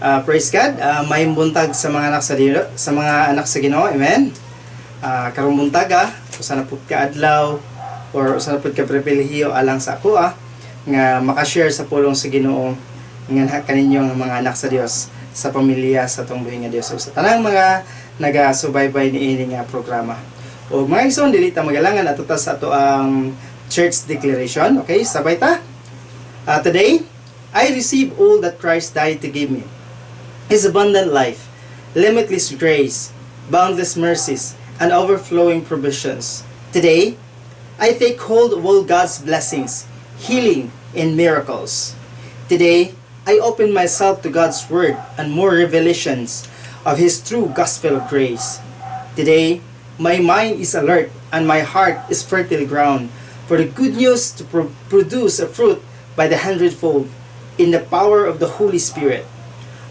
Praise God. Maayong buntag sa mga anak sa Ginoo, sa mga anak sa Ginoo. Amen. Karong buntaga, usa na pud ka adlaw or usa na pud ka pribilehiyo alang sa ako nga makashare sa pulong sa Ginoo nganha kaninyo nga mga anak sa Dios, sa pamilya sa atong buhi nga Dios ug sa tanang mga nagasubaybay niini nga programa. O mga igsoon, dili ta magalangan, ato ta sa ato ang church declaration. Okay, sabay ta. Today, I receive all that Christ died to give me. His abundant life, limitless grace, boundless mercies, and overflowing provisions. Today, I take hold of all God's blessings, healing, and miracles. Today, I open myself to God's Word and more revelations of His true gospel of grace. Today, my mind is alert and my heart is fertile ground for the good news to produce a fruit by the hundredfold in the power of the Holy Spirit.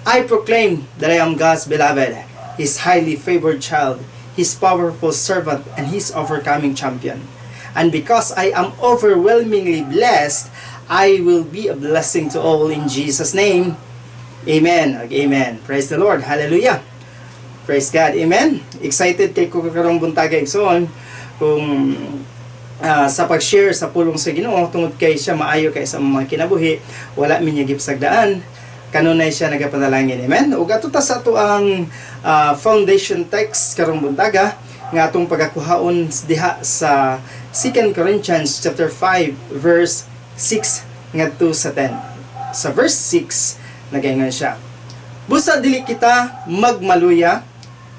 I proclaim that I am God's beloved, His highly favored child, His powerful servant, and His overcoming champion. And because I am overwhelmingly blessed, I will be a blessing to all in Jesus' name. Amen. Amen. Praise the Lord. Hallelujah. Praise God. Amen. Excited kay ko karong buntaga, igsoon, kung sa pag-share sa pulong sa Ginoo tungod kay siya maayo kay sa mga kinabuhi, wala mi niya gipsagdaan, kanunay siya nagapanalangin. Amen. Ug ato ta sa ato ang foundation text karong buntaga nga atong pagakuhaon diha sa 2 Corinthians chapter 5 verse 6 ngadto sa 10. Sa verse 6, nagaingon siya, "Busa dili kita magmaluya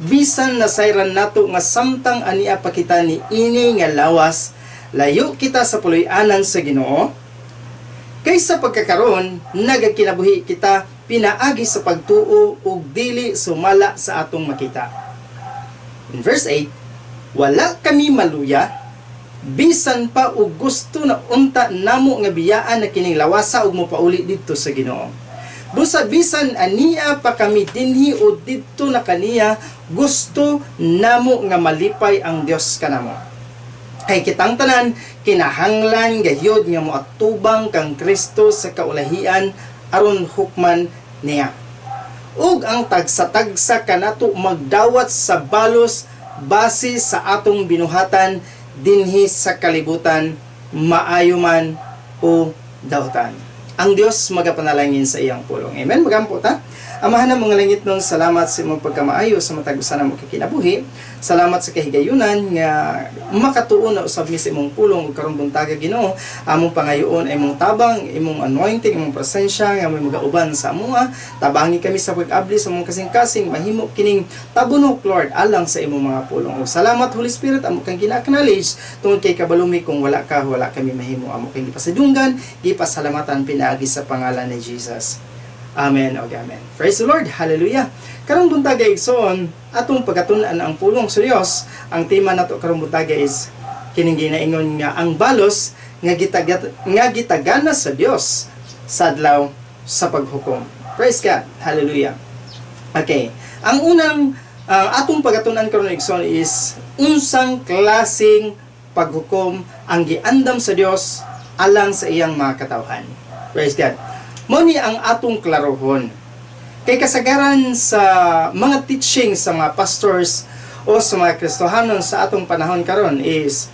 bisan nasayran nato nga samtang ania pa kita ni ini nga lawas, layo kita sa puloy-anan sa Ginoo. Kay sa pagkakaron, nagakinabuhi kita pinaagi sa pagtuo ug dili sumala sa atong makita." In verse 8, "Wala kami maluya bisan pa og gusto na unta namo nga biyaan na kining lawasa ug mopauli didto sa Ginoo. Busa bisan ania pa kami dinhi o didto na kaniya, gusto namo nga malipay ang Dios kanamo. Kay kitang tanan kinahanglan gayud nga moatubang kang Kristo sa kaulahian aron hukman niya. Ug ang tagsa-tagsa kanato magdawat sa balos base sa atong binuhatan dinhi sa kalibutan, maayo man o dautan." Ang Dios magapanalangin sa iyang pulong. Amen. Magampo ta. Amahan ng mga langit nun, salamat sa imong pagkamaayo sa matag usa namo kinabuhi. Salamat sa kahigayunan nga makatuon na usab mi sa imong pulong ug karong buntaga, Ginoo, among pangayoon ay imong tabang, imong anointing, imong presensya nga may magauban sa amoa. Tabangi kami sa pag-abli sa among kasing-kasing, mahimo kining tabunok, Lord, alang sa imong mga pulong. Ug salamat, Holy Spirit, amo kang gina-acknowledge tungod kay kabalo mi kung wala ka, wala kami mahimo. Amo kang gipasidunggan, gipasalamatan pinaagi sa pangalan ni Jesus. Amen o amen. Praise the Lord. Hallelujah. Karong buntaga, igsoon, atong pagkatun-an ang pulong sa Dios. Ang tema nato karong buntaga is kining ginaingon nga ang balos nga gitagana sa Dios sa adlaw sa paghukom. Praise God. Hallelujah. Okay. Ang unang atong pagkatun-an karon, igsoon, is unsang klaseng paghukom ang giandam sa Dios alang sa iyang mga katawhan. Praise God. Mao ni ang atong klarohon. Kay kasagaran sa mga teaching sa mga pastors o sa mga Kristohanon sa atong panahon karon is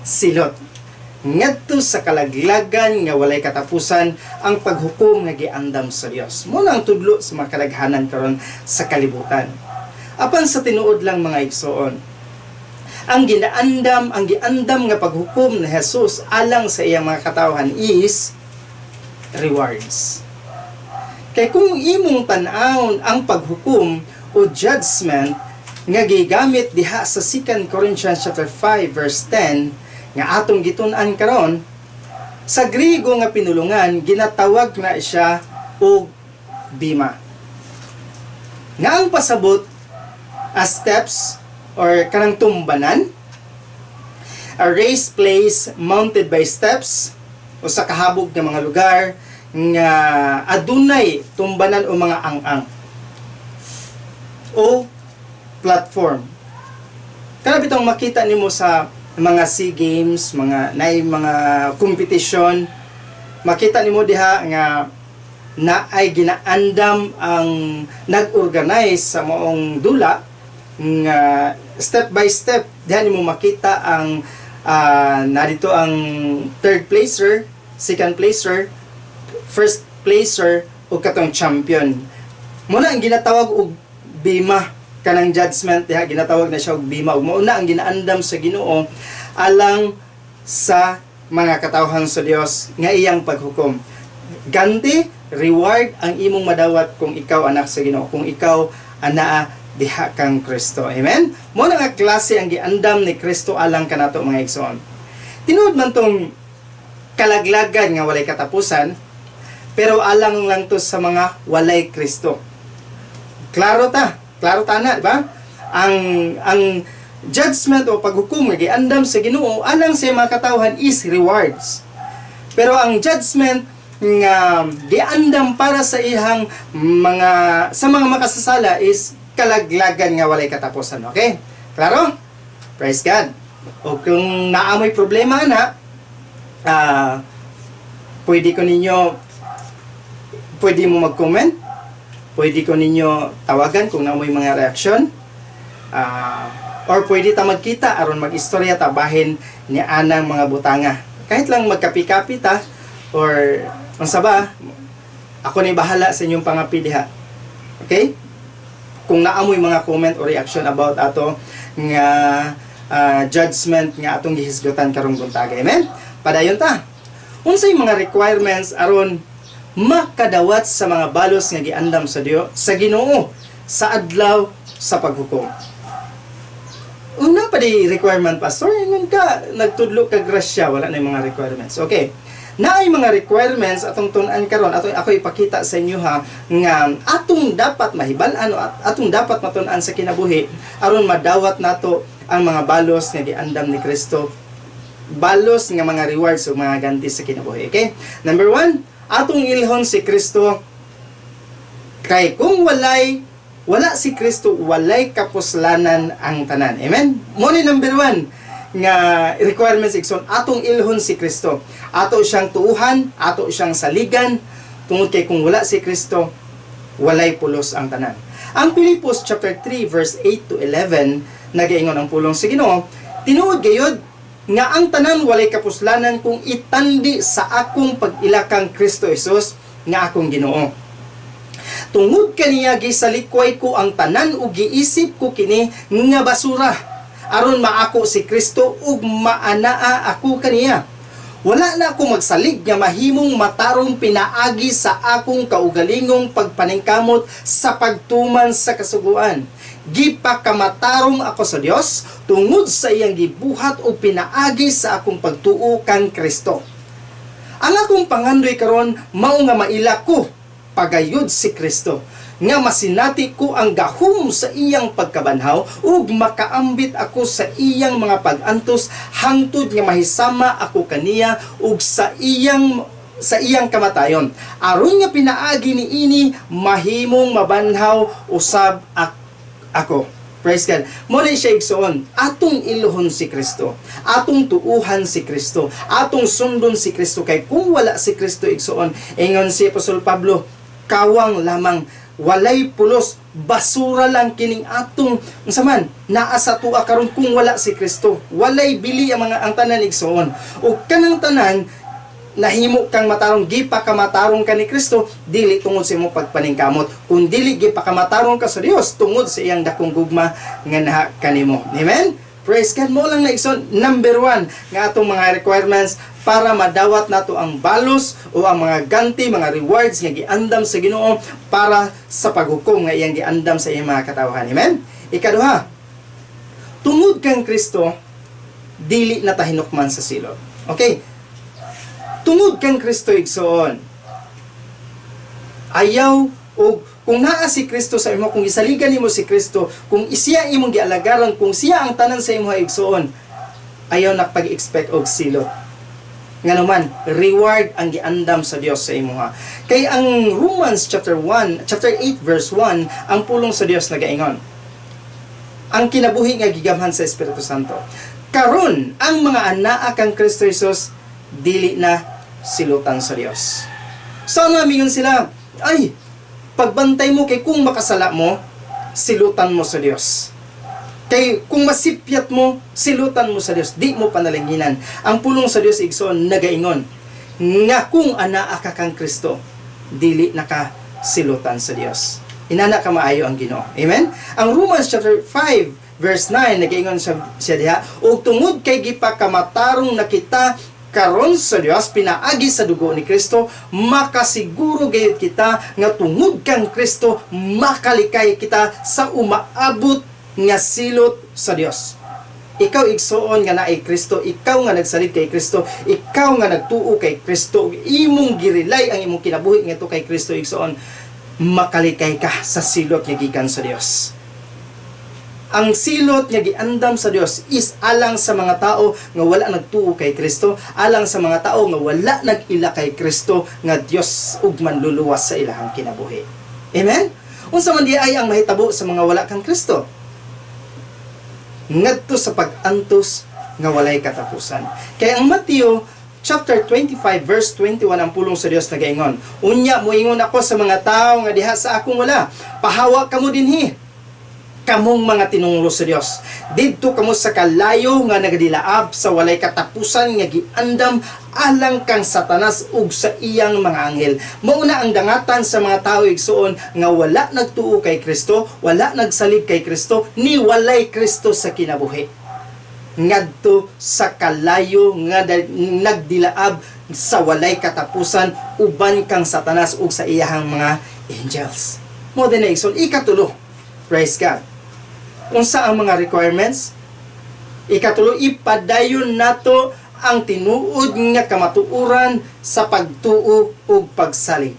silot ngadto sa kalaglagan nga walay katapusan ang paghukom nga giandam sa Dios. Mao na ang tudlo sa mga kadaghanan karon sa kalibutan. Apan sa tinuod lang, mga igsoon, ang giandam nga paghukom ni Jesus alang sa iyang mga katawhan is rewards. Kay kung imong tan-awon ang paghukom o judgment nga gigamit diha sa 2 Corinthians chapter 5 verse 10 nga atong gitun-an karon, sa Griego nga pinulungan ginatawag na siya og bima. Nga ang pasabot as steps or kanang tumbanan, a raised place mounted by steps o sa kahabog nga mga lugar nga adunay tumbanan o mga ang-ang o platform. Kana bitong makita nimo sa mga SEA Games, mga naay mga kompetisyon, makita nimo diha nga Na ay ginaandam ang nag-organize sa maong dula nga step by step diha nimo makita ang narito ang third placer, second placer, first placer ug katong champion. Muna ang ginatawag og bima kanang judgment diha, ginatawag na siya og bima, ug mao na ang ginaandam sa Ginoo alang sa mga katawhan sa Dios nga iyang paghukom. Ganti, reward ang imong madawat kung ikaw anak sa Ginoo, kung ikaw anaa diha kang Kristo. Amen? Mo na nga klase ang giandam ni Kristo alang kanato, mga igsoon. Tinuod man tong kalaglagan nga walay katapusan, pero alang lang to sa mga walay Kristo. Klaro ta, klaro ta na, di ba? Ang judgment o paghukom nga giandam sa Ginoo alang sa mga katawhan is rewards. Pero ang judgment nga giandam para sa ihang mga sa mga makasasala is kalaglagan nga walay katapusan. Okay? Klaro? Praise God. O kung naamoy problema na, pwede mo mag-comment, pwede ko ninyo tawagan kung naamoy mga reaksyon, or pwede ta magkita aron mag-istorya ta bahin ni anang mga butanga. Kahit lang magkapi-kapi ta or unsa ba, ako ni bahala sa inyong pangapi diha. Okay? Kung naamoy mga comment or reaction about ato nga judgment nga atong gihisgutan karong buntaga. Amen? Padayon ta. Unsay mga requirements aron makadawat sa mga balos nga giandam sa Dios sa Ginoo sa adlaw sa paghukom? Una pa di requirement, pastor, ingon ka nagtudlo ka grasya, wala na yung mga requirements. Okay. Naay mga requirements atong tun-an karon, atong ako ipakita sa inyo ha, nga atong dapat mahibal-an o atong dapat matun-an sa kinabuhi aron madawat nato ang mga balos nga giandam ni Kristo, balos nga mga rewards o mga ganti sa kinabuhi. Okay? Number one, atong ilhon si Kristo kay kung wala si Kristo, walay kapuslanan ang tanan. Amen? Mo ni number one nga requirements, igsoon, atong ilhon si Kristo. Ato siyang tuuhan, ato siyang saligan, tungod kay kung wala si Kristo, walay pulos ang tanan. Ang Filipos chapter 3 verse 8 to 11, nagaingon ang pulong sa Ginoo, "Tinuod gayud nga ang tanan walay kapuslanan kung itandi sa akong pag-ila kang Kristo Jesus nga akong Ginoo. Tungod kaniya gisalikway ko ang tanan ug giisip ko kini nga basura aron maako si Kristo ug maanaa ako kaniya. Wala na ako magsalig nga mahimong matarong pinaagi sa akong kaugalingong pagpaningkamot sa pagtuman sa kasuguan. Gipakamatarong ako sa Dios tungod sa iyang gibuhat og pinaagi sa akong pagtuo kang Kristo. Ang akong pangandoy karon mao nga maila ko pagayod si Kristo, nga masinati ko ang gahom sa iyang pagkabanhaw ug makaambit ako sa iyang mga pag-antos hangtod nga mahisama ako kaniya ug sa iyang kamatayon, aron nga pinaagi niini mahimong mabanhaw usab ako." Praise God. Mo na siya, igsoon. Atong iluhon si Kristo. Atong tuuhan si Kristo. Atong sundon si Kristo. Kay kung wala si Kristo, igsoon, ingon si Apostol Pablo, kawang lamang, walay pulos, basura lang kining atong unsa man naa sa tua karon kung wala si Kristo. Walay bili ang mga ang tanan, igsoon. Ug kanang tanan nahimo kang matarong, gipakamatarong ka ni Kristo dili tungod sa imong pagpaningkamot, kun dili gipakamatarong ka sa Dios tungod sa iyang dakong gugma nga naha kanimo. Amen. Praise God. Mo lang na, igsoon, number one nga atong mga requirements para madawat nato ang balos o ang mga ganti, mga rewards nga giandam sa Ginoo para sa paghukom nga iyang giandam sa iyang mga katawhan. Amen. Ikaduha, tungod kang Kristo, dili na tahinukman sa silot. Okay, tungod kang Kristo, igsoon, ayaw o kung naa si Kristo sa imo, kung isaligan nimo si Kristo, kung siya imong gialagaran, kung siya ang tanan sa imo, igsoon, ayaw na pag-expect og silot. Ngano man, reward ang giandam sa Dios sa imoha. Kay ang Romans chapter 1, chapter 8 verse 1, ang pulong sa Dios nagaingon, ang kinabuhi nga gigamhan sa Espiritu Santo: "Karon ang mga anaa kang Kristo Jesus dili na silutan sa Dios." So ano mingon sila? Ay, pagbantay mo kay kung makasala mo, silutan mo sa Dios. Kay kung masipyat mo, silutan mo sa Dios, di mo panalanginan. Ang pulong sa Dios, igsoon, nagaingon nga kung anaa ka kang Kristo, dili na ka silutan sa Dios. Inana ka maayo ang Ginoo. Amen? Ang Romans chapter 5 verse 9 nagaingon siya diha, ug tungod kay gipakamatarong na kita karon sa Dios pinaagi sa dugo ni Kristo, makasiguro gayud kita nga tungod kang Kristo makalikay kita sa umaabot nga silot sa Dios. Ikaw, igsuon, nga naay Kristo, ikaw nga nagsalig kay Kristo, ikaw nga nagtuo kay Kristo, ug imong girelay ang imong kinabuhi ngadto kay Kristo, igsuon, makalikay ka sa silot nga gikan sa Dios. Ang silot nga giandam sa Dios is alang sa mga tao nga wala nagtuo kay Kristo, alang sa mga tao nga wala nag-ila kay Kristo nga Dios ug manluluwas sa ilahang kinabuhi. Amen? Unsa man diay ang mahitabo sa mga wala kang Kristo? Ngadto sa pag-antos nga walay katapusan. Kaya ang Matthew chapter 25 verse 21, ang pulong sa Dios nagaingon, "Unya moingon ako sa mga tao nga diha sa akong wala, pahawa kamo dinhi, kamong mga tinungro sa Dios. Didto kamo sa kalayo nga nagadilaab sa walay katapusan nga giandam alang kang Satanas ug sa iyang mga anghel." Mauna ang dangatan sa mga tao, igsuon, nga wala nagtuo kay Kristo, wala nagsalig kay Kristo, ni walay Kristo sa kinabuhi. Ngadto sa kalayo nga nagdilaab sa walay katapusan uban kang Satanas ug sa iyahang mga angels. Mao din na, igsoon, ikatulo. Praise God. Unsa ang mga requirements? Ikatulo, ipadayon nato ang tinuod nga kamatuoran sa pagtuo ug pagsalig.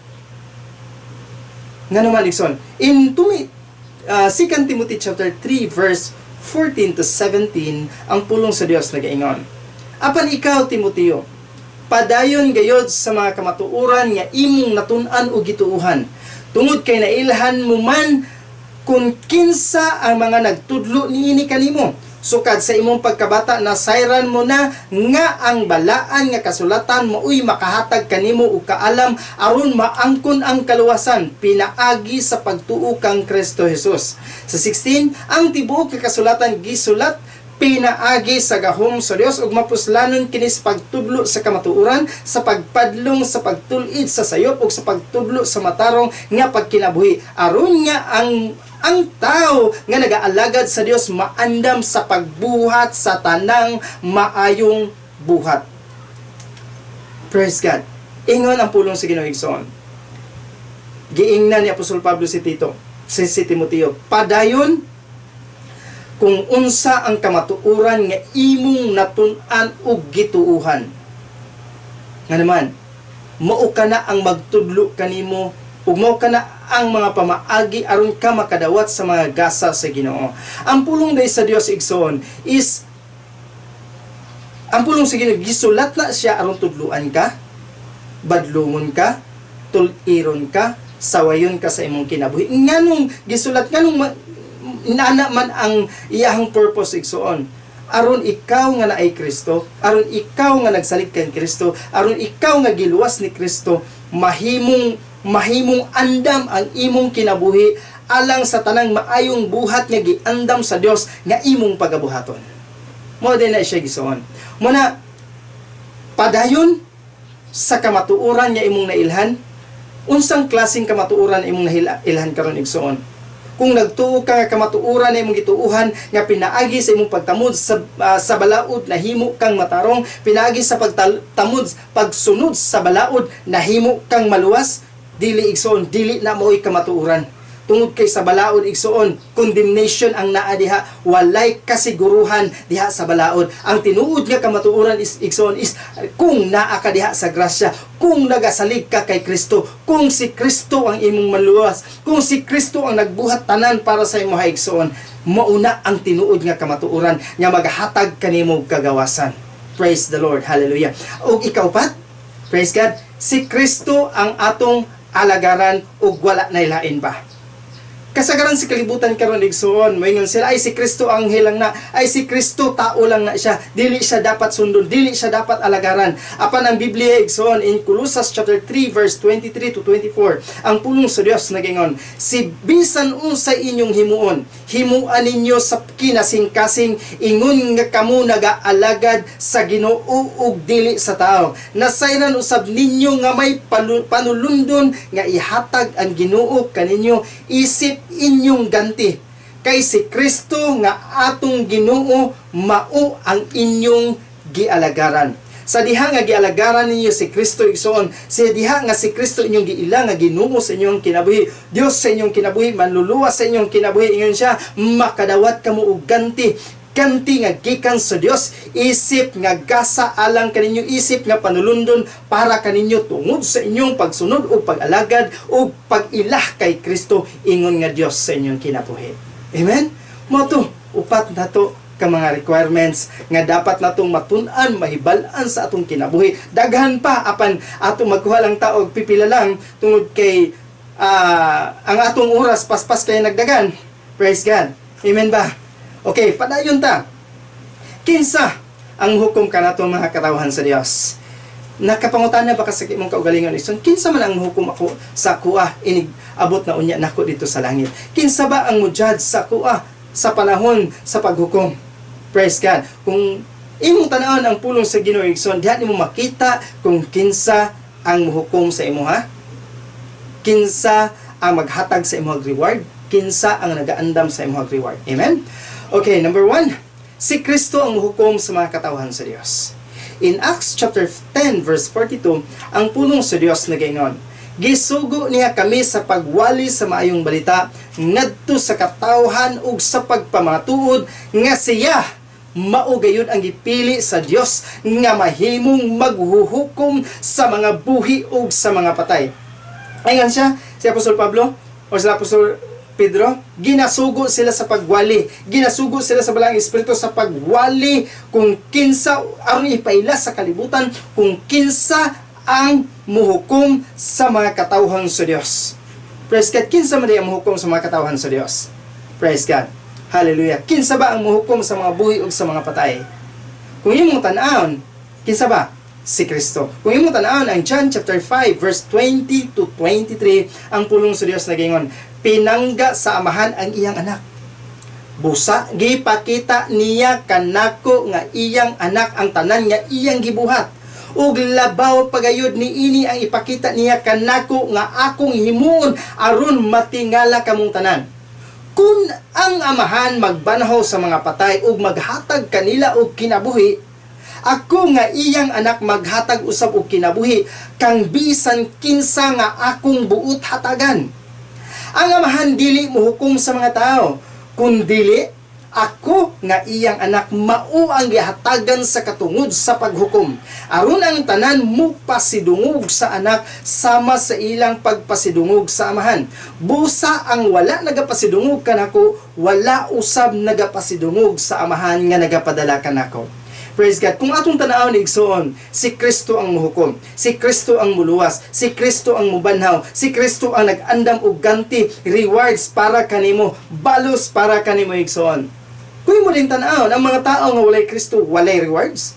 Nga naman, igsoon, in 2 Timothy chapter 3 verse 14 to 17, ang pulong sa Dios nagaingon, "Apan ikaw, Timoteo, padayon gayod sa mga kamatuoran nga imong natun-an ug gituuhan, tungod kay nailhan mo man kung kinsa ang mga nagtudlo niini kanimo. Sukad sa imong pagkabata nasayran mo na nga ang balaan nga kasulatan maoy makahatag kanimo og kaalam aron maangkon ang kaluwasan pinaagi sa pagtuo kang Kristo Jesus." Sa 16, "Ang tibuok nga kasulatan gisulat pinaagi sa gahom sa Dios ug mapuslanon kini sa pagtudlo sa kamatuoran, sa pagpadlong, sa pagtul-id sa sayop ug sa pagtudlo sa matarong nga pagkinabuhi, aron nga ang tao nga nagaalagad sa Dios maandam sa pagbuhat sa tanang maayong buhat." Praise God. Ingon ang pulong sa Ginoo, igsoon. Giingnan ni Apostol Pablo si Tito, si Timoteo, padayon kung unsa ang kamatuoran nga imong natun-an ug gituuhan. Nga naman, mao ka na ang magtudlo kanimo ug mao ka na ang mga pamaagi aron ka makadawat sa mga gasa sa Ginoo. Ang pulong day sa Dios, igsoon, is ang pulong sa Ginoo gisulat na siya aron tudluan ka, badlungon ka, tuliron ka, sawayon ka sa imong kinabuhi. Nganong gisulat, nganong inana man ang iyahang purpose, igsoon? Aron ikaw nga naay Kristo, aron ikaw nga nagsalig kang Kristo, aron ikaw nga giluwas ni Kristo, mahimong mahimong andam ang imong kinabuhi alang sa tanang maayong buhat nga giandam sa Dios nga imong pagabuhaton. Mao din na siya igsoon. Muna padayon sa kamatuoran nga imong nailhan. Unsang klaseng kamatuoran imong nailhan karon, igsoon? Kung nagtuo ka nga kamatuoran na imong gituuhan nga pinaagi sa imong pagtamod sa balaod nahimo kang matarong, pinaagi sa pagtamod, pagsunod sa balaod nahimo kang maluwas, dili, igsoon, dili na mao'y kamatuoran. Tungod kay sa balaod, igsoon, condemnation ang naa diha, walay kasiguruhan diha sa balaod. Ang tinuod nga kamatuoran is, igsoon, is kung naa ka diha sa grasya, kung nagasalig ka kay Kristo, kung si Kristo ang imong manluwas, kung si Kristo ang nagbuhat tanan para sa imo, igsoon, mauna ang tinuod nga kamatuoran nga magahatag kanimo og kagawasan. Praise the Lord. Hallelujah. Ug ikaw pat, praise God, si Kristo ang atong alagaran ug wala nay lain pa. Kasagaran sa kalibutan karon, igsoon, moingon sila, "Ay, si Kristo anghel lang na, ay, si Kristo tao lang na siya, dili siya dapat sundon, dili siya dapat alagaran." Apan ang Biblia, igsoon, in Colossus chapter 3 verse 23 to 24, ang pulong sa Dios nagingon, "Si bisan unsa inyong himuon, himuan ninyo sa kinasingkasing ingon nga kamo nagaalagad sa Ginoo ug dili sa tao. Nasayran usab ninyo nga may panulundon nga ihatag ang Ginoo kaninyo isip inyong ganti. Kay si Kristo nga atong Ginoo mao ang inyong gialagaran." Sa diha nga gialagaran ninyo si Kristo, igsoon, sa diha nga si Kristo inyong giila nga Ginoo sa inyong kinabuhi, Dios sa inyong kinabuhi, manluluwas sa inyong kinabuhi, ingon siya, makadawat kamo og ganti, ganti nga gikan sa Dios isip nga gasa alang kaninyo, isip nga panulundon para kaninyo tungod sa inyong pagsunod o pag-alagad o pag-ilah kay Kristo ingon nga Dios sa inyong kinabuhi. Amen? Mao to, upat na to ka mga requirements nga dapat natong matun-an, mahibal-an sa atong kinabuhi. Daghan pa, apan atong magkuha lang ta og pipila lang tungod kay ang atong oras paspas kay nagdagan. Praise God. Amen ba? Okay, padayon ta. Kinsa ang hukom kanato, mga katawhan sa Dios? Nakapangutana ba ka sa imong kaugalingon, igsoon, kinsa man ang hukom ako sa akoa inig abot na unya nako dito sa langit? Kinsa ba ang mo-judge sa akoa sa panahon sa paghukom? Praise God. Kung imong tan-awon ang pulong sa Ginoo, igsoon, diha nimo makita kung kinsa ang muhukom sa imo ha? Kinsa ang maghatag sa imong reward? Kinsa ang nagaandam sa imong reward? Amen? Okay, number 1, si Kristo ang muhukom sa mga katawhan sa Dios. In Acts chapter 10 verse 42, ang pulong sa Dios nagaingon, "Gisugo niya kami sa pagwali sa maayong balita ngadto sa katawhan ug sa pagpamatuod nga siya mao gayud ang gipili sa Dios nga mahimong maghuhukom sa mga buhi ug sa mga patay." Ingon siya, si Apostol Pablo o si Apostol Pedro, ginasugo sila sa pagwali. Ginasugo sila sa Balaang Espiritu sa pagwali kung kinsa aron ipaila sa kalibutan kung kinsa ang muhukom sa mga katawhan sa Dios. Praise God. Kinsa man ang muhukom sa mga katawhan sa Dios? Praise God. Hallelujah. Kinsa ba ang muhukom sa mga buhi ug sa mga patay? Kung imong tan-awon, kinsa ba? Si Kristo. Kung imong tan-awon ang John chapter 5 verse 20 to 23, ang pulong sa Dios nagingon, "Pinangga sa Amahan ang iyang anak. Busa gipakita niya kanako nga iyang anak ang tanan nga iyang gibuhat. Ug labaw pagayod niini ang ipakita niya kanako nga akong himuon aron matingala kamong tanan. Kung ang Amahan magbanhaw sa mga patay ug maghatag kanila og kinabuhi, ako nga iyang anak maghatag usab og kinabuhi kang bisan kinsa nga akong buot hatagan. Ang Amahan dili mohukom sa mga tao, kundili ako nga iyang anak mao ang gihatagan sa katungod sa paghukom. Aron ang tanan mupasidungog sa anak sama sa ilang pagpasidungog sa Amahan. Busa ang wala nagapasidungog kanako, wala usab nagapasidungog sa Amahan nga nagapadala kanako." Praise God. Kung atong tan-awon, igsoon, si Kristo ang muhukom. Si Kristo ang muluwas. Si Kristo ang mubanhaw. Si Kristo ang nag-andam og ganti, rewards para kanimo, balos para kanimo, igsoon. Kung imo din tan-awon, ang mga tao nga walay Kristo, walay rewards,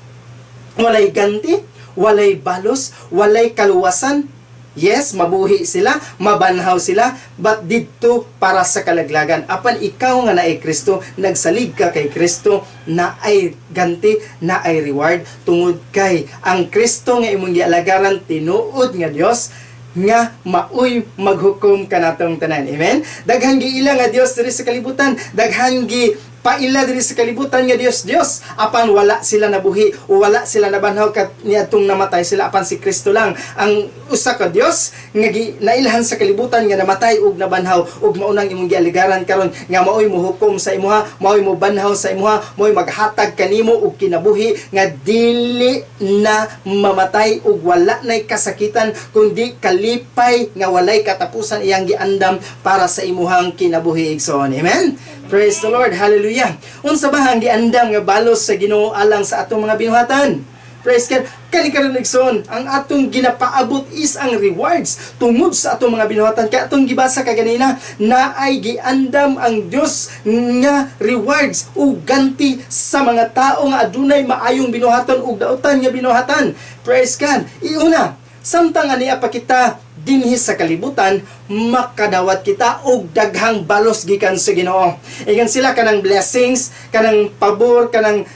walay ganti, walay balos, walay kaluwasan. Yes, mabuhi sila, mabanhaw sila, but didto para sa kalaglagan. Apan ikaw nga naay Kristo, nagsalig ka kay Kristo, naay ganti, naay reward, tungod kay ang Kristo nga imong gialagaran tinuod nga Dios nga maoy maghukom kanatong tanan. Amen? Daghan giila nga Dios diri sa kalibutan, daghan gi paila diri sa kalibutan nga Dios Dios, apan wala sila nabuhi o wala sila nabanhaw kat niadtong namatay sila. Apan si Kristo lang ang usa ka Dios nga gi, nailhan sa kalibutan nga namatay ug nabanhaw, ug mao nang imong gialigaran karon nga maoy mohukom sa imuha, maoy mobanhaw sa imuha, maoy maghatag kanimo og kinabuhi nga dili na mamatay ug wala nay kasakitan kundi kalipay nga walay katapusan iyang giandam para sa imuhang kinabuhi, igsoon. Amen. Praise the Lord. Hallelujah. Unsa ba ang giandam nga balos sa Ginoo alang sa atong mga binuhatan? Praise God. Kani karon, igsoon, ang atong ginapaabot is ang rewards tungod sa atong mga binuhatan. Kay atong gibasa kaganina, naay giandam ang Dios nga rewards ug ganti sa mga tao nga adunay maayong binuhatan ug dautan nga binuhatan. Praise God. Iuna, samtang ania pa kita dinhi sa kalibutan, makadawat kita og daghang balos gikan sa Ginoo. Ingon sila, kanang blessings, kanang pabor, kanang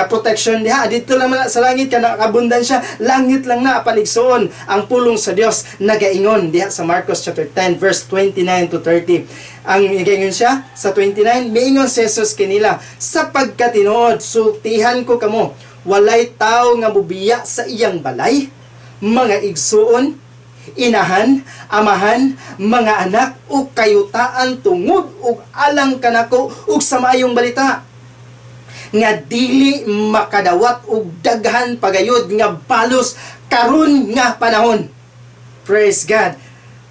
protection diha dito lang man sa langit, kanang abundansya, langit lang na. Apan, igsoon, ang pulong sa Dios nagaingon diha sa Marcos chapter 10 verse 29 to 30. Ang nagaingon siya sa 29, miingon si Jesus kanila, "Sa pagkatinuod, sultihan ko kamo, walay tao nga mubiya sa iyang balay, mga igsuon, inahan, amahan, mga anak o kayutaan tungod ug alang kanako ug sa maayong balita nga dili makadawat og daghan pagayod nga balos karon nga panahon." Praise God.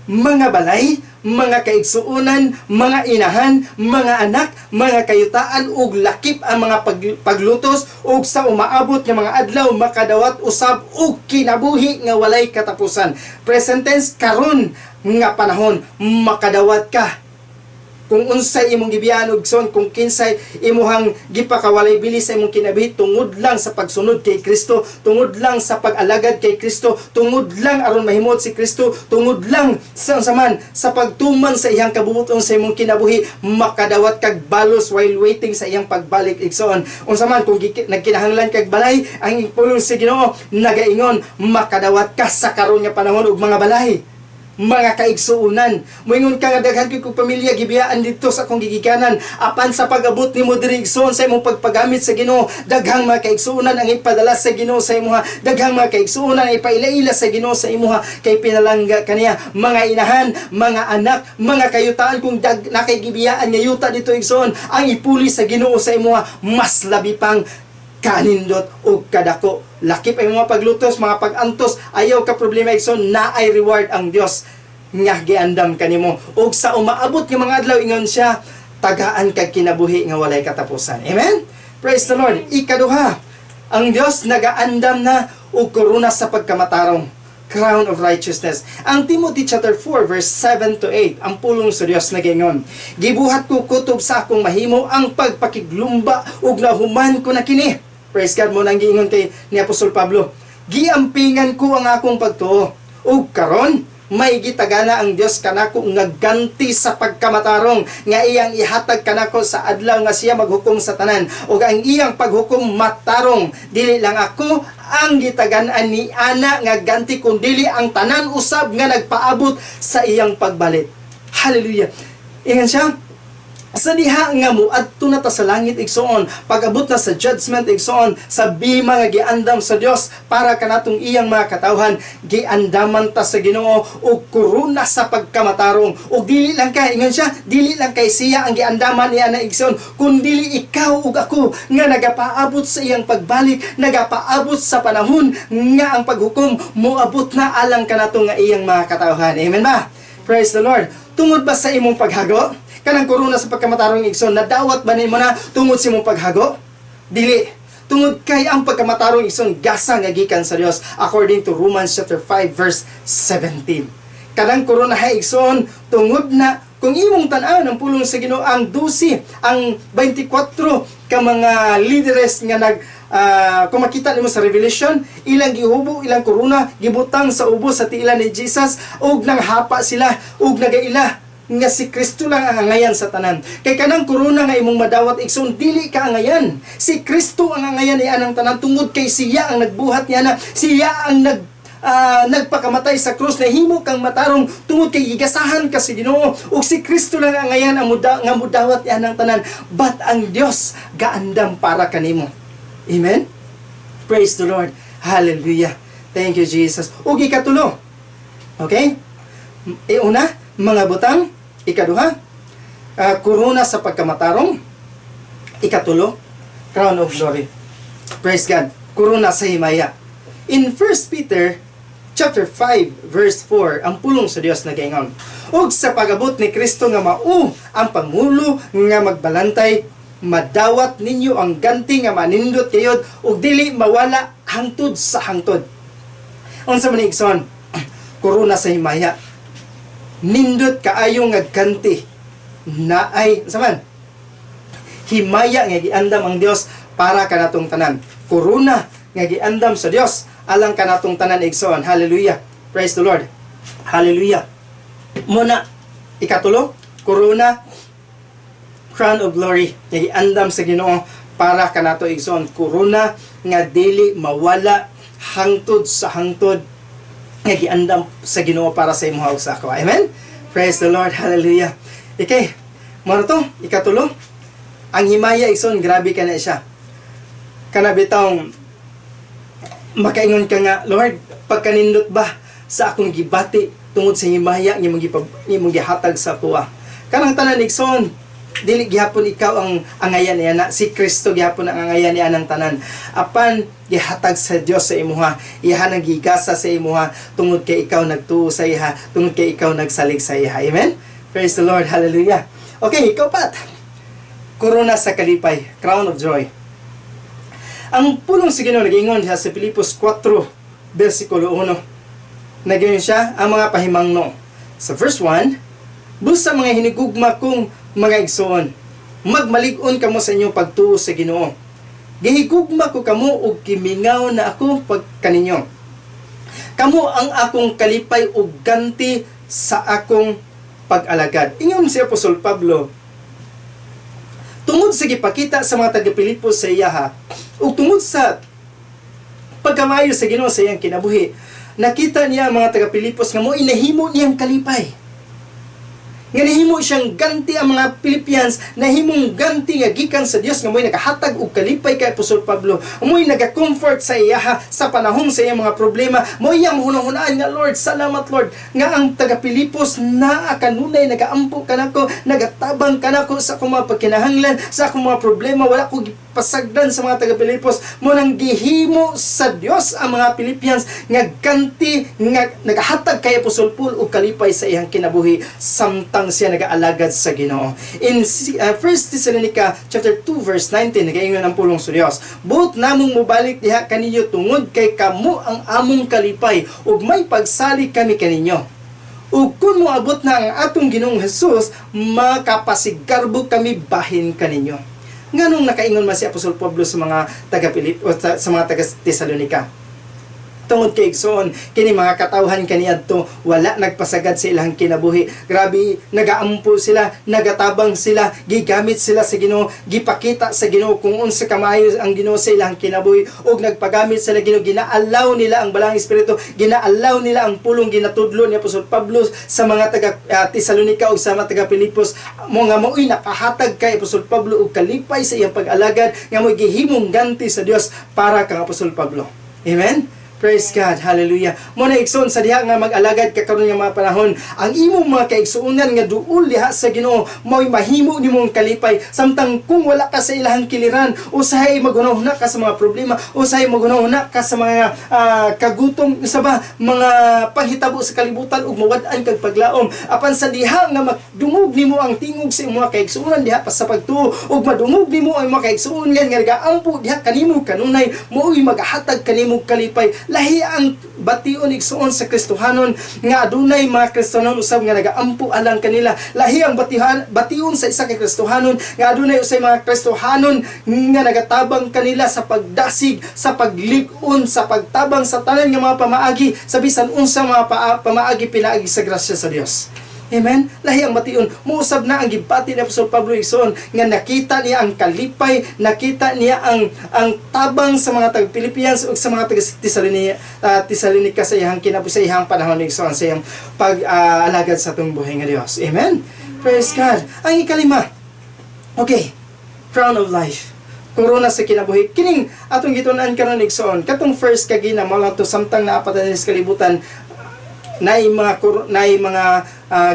Mga balay, mga kaigsuonan, mga inahan, mga anak, mga kayutaan ug lakip ang mga paglutos, ug sa umaabot nga mga adlaw makadawat usab og kinabuhi nga walay katapusan. Present tense, karon nga panahon makadawat ka kung unsay imong gibiyaan, igsoon, kung kinsay imuhang gipakawalay bili sa imong kinabuhi tungod lang sa pagsunod kay Kristo, tungod lang sa pag-alagad kay Kristo, tungod lang aron mahimot si Kristo, tungod lang sa unsa man sa pagtuman sa iyang kabubuton sa imong kinabuhi, makadawat kag balos while waiting sa iyang pagbalik, igsoon. Unsa man kung nagkinahanglan kag balay, ang pulong sa Ginoo nagaingon, makadawat ka sa karon nga panahon og mga balay, mga kaigsuunan. Moingon ka nga daghan kog pamilya gibiyaan dito sa akong gigikanan. Apan sa pag-abot nimo diri, igsoon, sa imong pagpagamit sa Ginoo, daghang mga kaigsuunan ang ipadala sa Ginoo sa imuha. Daghang mga kaigsuunan ang ipaila-ila sa Ginoo sa imuha kay pinalangga kaniya. Mga inahan, mga anak, mga kayutaan, kung naa kay gibiyaan nga yuta dito, igsoon, ang ipuli sa Ginoo sa imuha mas labi pang kanindot o kadako. Lakip ay mga paglutos, mga pag-antos, ayaw ka problema, igsoon, naay reward ang Dios nga giandam kanimo. Ug sa umaabot nga mga adlaw, ingon siya, tagaan kag kinabuhi nga walay katapusan. Amen? Praise the Lord. Ikaduha, ang Dios nagaandam na og korona sa pagkamatarong, crown of righteousness. Ang Timothy chapter 4 verse 7 to 8, ang pulong sa Dios nagaingon, "Gibuhat ko kutob sa akong mahimo ang pagpakiglumba ug nahuman ko na kini." Praise God. Mao nang giingon kay ni Apostol Pablo. "Giampingan ko ang akong pagtuo. Ug karon may gitagana ang Dios kanako nga ganti sa pagkamatarong nga iyang ihatag kanako sa adlaw nga siya maghukom sa tanan, ug ang iyang paghukom matarong. Dili lang ako ang gitagan-an ni ana nga ganti, kundili ang tanan usab nga nagpaabot sa iyang pagbalik." Hallelujah. Ingon siya, sa diha nga mo adto na ta sa langit, igsoon, pag-abot na sa judgment, igsoon, sa bima nga giandam sa Dios para kanatong iyang mga katawhan, giandaman ta sa Ginoo og korona sa pagkamatarong. Ug dili lang kay, ingon siya, dili lang kay siya ang giandaman niya na, igsoon, kundili ikaw ug ako nga nagapaabot sa iyang pagbalik, nagapaabot sa panahon nga ang paghukom moabot na alang kanato nga iyang mga katawhan. Amen ba? Praise the Lord. Tungod ba sa imong paghago? Kanang korona sa pagkamatarong, igsoon, nadawat ba nimo na tungod sa imong paghago? Dili. Tungod kay ang pagkamatarong, igsoon, gasa nga gikan sa Dios according to Romans chapter 5 verse 17. Kanang korona hay, igsoon, tungod na kung imong tan-aw ng pulong sa Ginoo, ang 12, ang 24 ka mga leaders nga nag kung makita nimo sa Revelation, ilang gihubo ilang korona, gibutang sa ubos sa tiilan ni Jesus ug nanghapa sila ug nagaila nga si Kristo lang ang angayan sa tanan. Kay kanang korona nga imong madawat, igsoon, dili ka angayan. Si Kristo ang angayan ni anang tanan tungod kay siya ang nagbuhat niya na siya ang nagpakamatay sa krus, nahimo kang matarong tungod kay gigasahan ka sa Ginoo, ug si Kristo lang ang angayan ang muda, nga mudawat niya ng tanan. But ang Dios gaandam para kanimo. Amen. Praise the Lord. Hallelujah. Thank you, Jesus. Ug ikatulo, okay, iuna, mga butang. Ikaduha, korona sa pagkamatarong. Ikatulo, crown of glory. Praise God. Korona sa himaya. In 1 Peter chapter 5 verse 4, ang pulong sa Dios nagaingon, "Ug sa pag-abot ni Kristo nga mao ang pangulo nga magbalantay, madawat ninyo ang ganti nga manindot kayod ug dili mawala hangtod sa hangtod." Unsa man, igsoon? Korona sa himaya. Nindot kaayo nga ganti na ay unsa man? Himaya nga giandam ang Dios para kanatong tanan. Korona nga giandam sa Dios alang kanatong tanan, igsoon. Hallelujah. Praise the Lord. Hallelujah. Muna ikatulo, korona, crown of glory nga giandam sa Ginoo para kanato, igsoon. Korona nga dili mawala hangtod sa hangtod nga giandam sa Ginoo para sa imuha ug sa ako. Amen. Praise the Lord. Hallelujah. Okay. Mao to, ikatulo. Ang himaya, igsoon, grabe ka na siya. Kana bitawng makaingon ka nga, "Lord, pagkanindot ba sa akong gibati tungod sa himaya nga imong gihatag sa akoa." Kanang tanan, igsoon, dili gihapon ikaw ang angayan niya na si Kristo gihapon ang angayan niya ng tanan. Apan gihatag sa Dios sa imuha, iha nang gigasa sa imuha tungod kay ikaw nagtuo sa iha, tungod kay ikaw nagsalig sa iha. Amen. Praise the Lord. Hallelujah. Okay, ikaupat. Korona sa kalipay, crown of joy. Ang pulong sa Ginoo nag-ingon siya sa Filipos 4 versikulo 1. Nagayon siya ang mga pahimangno. Sa verse 1, "Busa mga hinigugma kong mga igsoon, magmalig-on kamo sa inyong pagtuo sa Ginoo. Gihigugma ko kamo ug kimingaw na ako pag kaninyo. Kamo ang akong kalipay ug ganti sa akong pag-alagad." Ingon si Apostol Pablo, tungod sa gipakita sa mga taga Filipos sa iyaha ug tungod sa pagkamayo sa Ginoo sa iyang kinabuhi, nakita niya ang mga taga Filipos nga mo inahimo niyang kalipay, nga nahimo siyang ganti ang mga Philippians, nahimong ganti nga gikan sa Dios nga mo'y nagahatag og kalipay kay Apostol Pablo, mo'y naga-comfort sa iyaha sa panahon sa iyang mga problema. Mo iyang hunahunaan nga, "Lord, salamat, Lord, nga ang taga Filipos naa kanunay nagaampo kanako, nagatabang kanako sa akong mga pagkinahanglan, sa akong mga problema. Wala ko gipasagdan sa mga taga Filipos." Mo nang gihimo sa Dios ang mga Philippians nga ganti nga nagahatag kay Apostol Paul og kalipay sa iyang kinabuhi samtang siya nagaalagad sa Ginoo. In 1 Thessalonica chapter 2 verse 19, nagaingon ang pulong sa Dios, "Buot namong mobalik diha kaninyo tungod kay kamo ang among kalipay ug may pagsalig kami kaninyo. Ug kung moabot na ang atong Ginoong Hesus, makapasigarbo kami bahin kaninyo." Nganong nakaingon man si Apostol Pablo sa mga taga Pilip o sa mga taga Tesalonica? Tungod kay, igsoon, kini mga katawhan kaniadto wala nagpasagad sa ilang kinabuhi. Grabe, nagaampo sila, nagatabang sila, gigamit sila sa Ginoo, gipakita sa Ginoo kung unsa kamayo ang Ginoo sa ilang kinabuhi ug nagpagamit sila Ginoo. Ginaalaw nila ang Balaang Espiritu, ginaalaw nila ang pulong ginatudlo ni Apostol Pablo sa mga taga Tesalonica ug sa mga taga Filipos mo nga mao'y nakahatag kay Apostol Pablo og kalipay sa iyang pag-alagad, nga mo'y gihimong ganti sa Dios para kang Apostol Pablo. Amen. Praise God. Hallelujah. Mo na, igsoon, sa diha nga mag-alagad ka karon nga mga panahon, ang imong mga kaigsuonan nga duol diha sa Ginoo mao'y mahimo nimong kalipay, samtang kung wala ka sa ilahang kiliran, usahay maghunahuna ka sa mga problema, usahay maghunahuna ka sa mga kagutom sa ba mga panghitabo sa kalibutan ug mawad-an kag paglaom. Apan sa diha nga magdungog nimo ang tingog sa imong mga kaigsuonan diha pa sa pagtuo ug madungog nimo ang mga kaigsuonan nga nagaampo diha kanimo kanunay, mo'y magahatag kanimo kalipay. Lahi ang bation, igsuon, sa Kristohanon nga adunay mga Kristohanon usab nga nagaampo alang kanila. Lahi ang bation sa isa ka Kristohanon nga adunay usay mga Kristohanon nga nagatabang kanila sa pagdasig, sa paglig-on, sa pagtabang sa tanan nga mga pamaagi, sa bisan unsa mga pamaagi pinaagi sa grasya sa Dios. Amen? Lahi ang bation. Muusab na ang gibati ni Apostol Pablo, igsoon, nga nakita niya ang kalipay, nakita niya ang tabang sa mga taga Philippians ug sa mga taga Thessalonica, Thessalonica sa iyang kinabuhi, sa iyang panahon, igsoon, sa iyang pag-alagad sa atong buhay nga Dios. Amen? Praise God. Ang ikalima, okay, crown of life. Korona sa kinabuhi. Kining atong gitun-an karon, igsoon, katong first kagina mo lang to samtang naa pa ta sa kalibutan, naay mga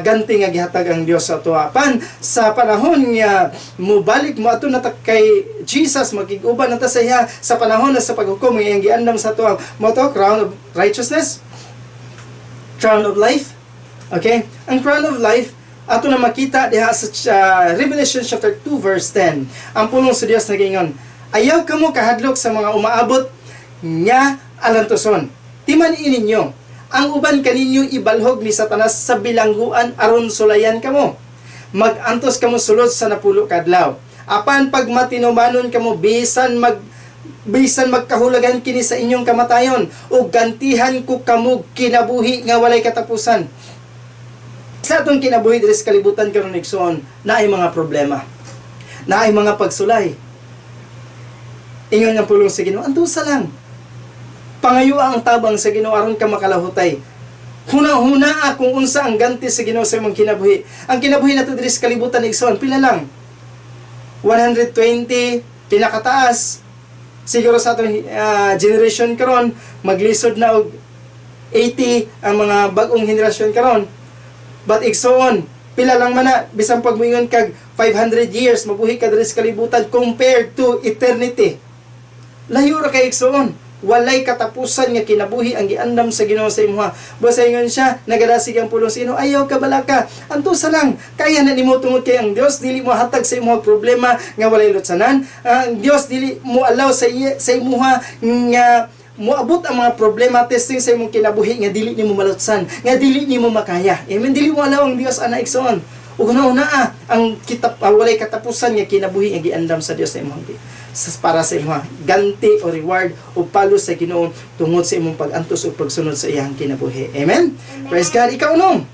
ganti nga gihatag ang Dios sa atoa. Apan sa panahon nga mobalik mo ato na ta kay Jesus, makig-uban na ta sa iya sa panahon na sa paghukom nga iyang giandam sa atoa, mo to crown of righteousness, crown of life. Okay? Ang crown of life ato na makita diha sa Revelation chapter 2 verse 10. Ang pulong sa Dios nagaingon, "Ayaw kamo kahadlok sa mga umaabot nga alantuson." Timan-i ninyo, ang uban kaninyo ibalhog ni Satanas sa bilangguan aron sulayan kamo. Magantos kamo sulod sa 90 ka adlaw. Apan pag matinumanon kamo, bisan magkahulagan kini sa inyong kamatayon, ug gantihan ko kamo kinabuhi nga walay katapusan. Sa atong kinabuhi diri sa kalibutan karon, igsoon, naay mga problema. Naay mga pagsulay. Ingon ang pulong sa Ginoo, antusa lang. Pangayo ang tabang sa Ginoo aron ka makalahutay. Huna-huna kung unsa ang ganti sa Ginoo sa imong kinabuhi. Ang kinabuhi nato diri sa kalibutan, igsoon, pila lang? 120 pinakataas. Siguro sa atong generation karon, maglisod na og 80 ang mga bag-ong henerasyon karon. But igsoon, pila lang man na, bisan pag moingon kag 500 years mabuhi ka diri sa kalibutan compared to eternity. Layo ra kay, igsoon. Walay katapusan nga kinabuhi ang giandam sa Ginoo sa imuha. Basta ingon siya, nagadasig ang pulong sa Ginoo, ayaw ka balaka. Antusa lang, kaya na nimo tungod kay ang Dios dili mo hatag sa imuha problema nga walay lutsanan. Ang Dios dili mo allow sa imuha nga moabot ang mga problema, testing sa imong kinabuhi nga dili nimo malutsan, nga dili nimo makaya. Amen. Dili mo allow ang Dios ana, igsoon. Ug una ang kitap walay katapusan nga kinabuhi nga giandam sa Dios sa imong para sa imuha ganti o reward o palo sa Ginoo tungod sa imong pag-antos o pagsunod sa iyang kinabuhi. Amen. Praise God. Ikaunom.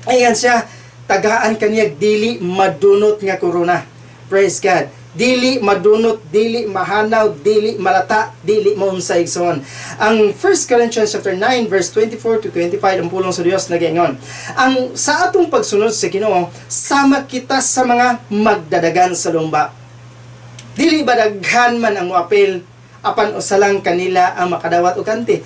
Ayan siya, tagaan kaniya dili madunot nga korona. Praise God. Dili madunot, dili mahanaw, dili malata, dili maunsa, igsoon. Ang 1 Corinthians chapter 9 verse 24 to 25, ang pulong sa Dios nagaingon. Ang sa atong pagsunod sa Ginoo, sama kita sa mga magdadagan sa lumba. Dili ba daghan man ang moapil, apan usa lang kanila ang makadawat og ganti?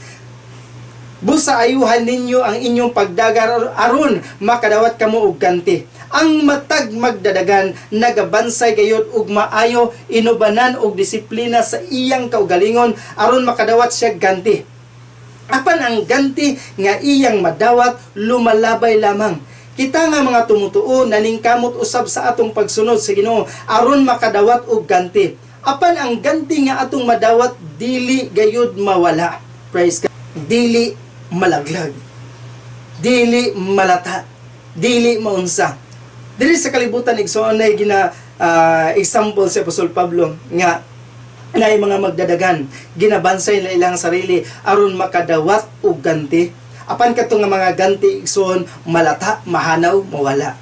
Busa ayuhan ninyo ang inyong pagdagar aron makadawat kamo og ganti. Ang matag magdadagan nagabansay gayud og maayo, inubanan og disiplina sa iyang kaugalingon aron makadawat siya ganti. Apan ang ganti nga iyang madawat lumalabay lamang. Kita nga mga tumutuo naningkamot usab sa atong pagsunod sa Ginoo aron makadawat og ganti. Apan ang ganti nga atong madawat dili gayud mawala. Praise God. Dili malaglag. Dili malata. Dili maunsa. Dili sa kalibutan, igsoon, na gina example si Apostol Pablo nga naay mga magdadagan, ginabansay na ilang sarili aron makadawat og ganti. Apan kadto nga mga ganti, igsoon, malata, mahanaw, mawala.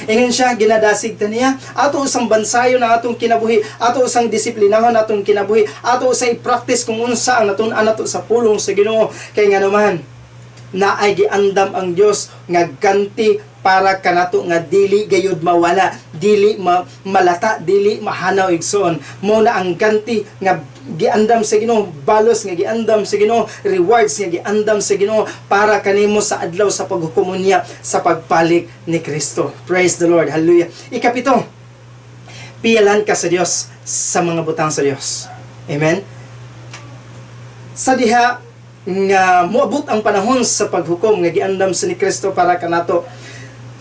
Ingon siya, ginadasig ta niya, ato usang bansayon ang atong kinabuhi, ato usang disiplinahon atong kinabuhi, ato usang i-practice kung unsa ang natun-an nato sa pulong sa Ginoo. Kay nganoman, naay giandam ang Dios nga ganti para kanato nga dili gayud mawala, dili malata, dili mahanaw, igsoon. Mo na ang ganti nga giandam sa Ginoo, balos nga giandam sa Ginoo, rewards nga giandam sa Ginoo para kanimo sa adlaw sa paghukom niya sa pagpalik ni Kristo. Praise the Lord. Hallelujah. Ikapito, piyalan ka sa Dios sa mga butang sa Dios. Amen. Sa diha nga moabot ang panahon sa paghukom nga giandam sa ni Kristo para kanato,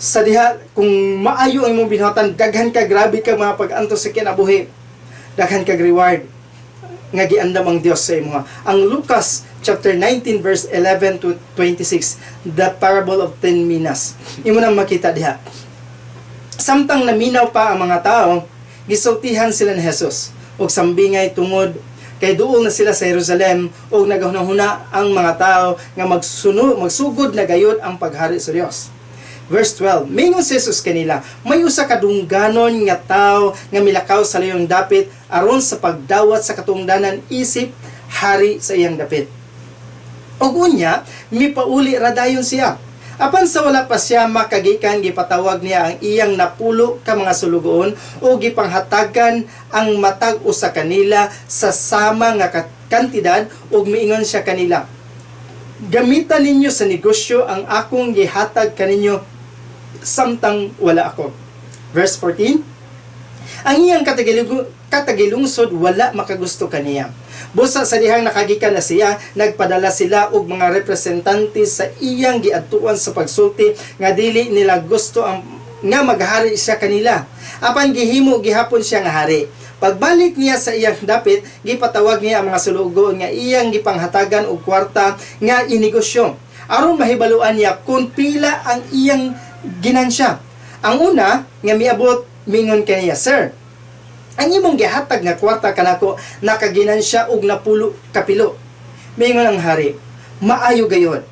sa diha kung maayo ang imong binuhatan, daghan ka, grabe ka mga pag-antos sa kinabuhi, daghan kag reward nga giandam ang Dios sa imuha. Ang Lucas chapter 19 verse 11 to 26, the parable of 10 minas. Imo nang makita diha. Samtang naminaw pa ang mga tao, gisultihan sila ni Jesus og sambingay tungod kay duol na sila sa Jerusalem ug nagahunahuna ang mga tao nga magsugod na gayud ang paghari sa Dios. Verse 12, mingon si Jesus kanila, "May usa ka dungganon nga tawo nga milakaw sa layong dapit aron sa pagdawat sa katungdanan isip hari sa iyang dapit. Ug unya, mipauli ra dayon siya. Apan sa wala pa siya makagikan, gipatawag niya ang iyang 10 ka mga sulugoon ug gipanghatagan ang matag usa kanila sa sama nga kantidad ug miingon siya kanila, 'Gamitan ninyo sa negosyo ang akong gihatag kaninyo samtang wala ako.' Verse 14, ang iyang katagilungsod wala makagusto kaniya. Busa sa dihang nakagikan na siya, nagpadala sila og mga representante sa iyang giadtuan sa pagsulti nga dili nila gusto ang nga maghari siya kanila. Apan gihimo gihapon siya nga hari. Pagbalik niya sa iyang dapit, gipatawag niya ang mga sulugoon nga iyang gipanghatagan og kwarta nga inegosyo, aron mahibaluan niya kung pila ang iyang ginansya. Ang una nga miabot, mingon kaniya, "Sir, ang imong gihatag nga kwarta kanako nakaginansya og 10 kapilo." Mingon ang hari, "Maayo gayod.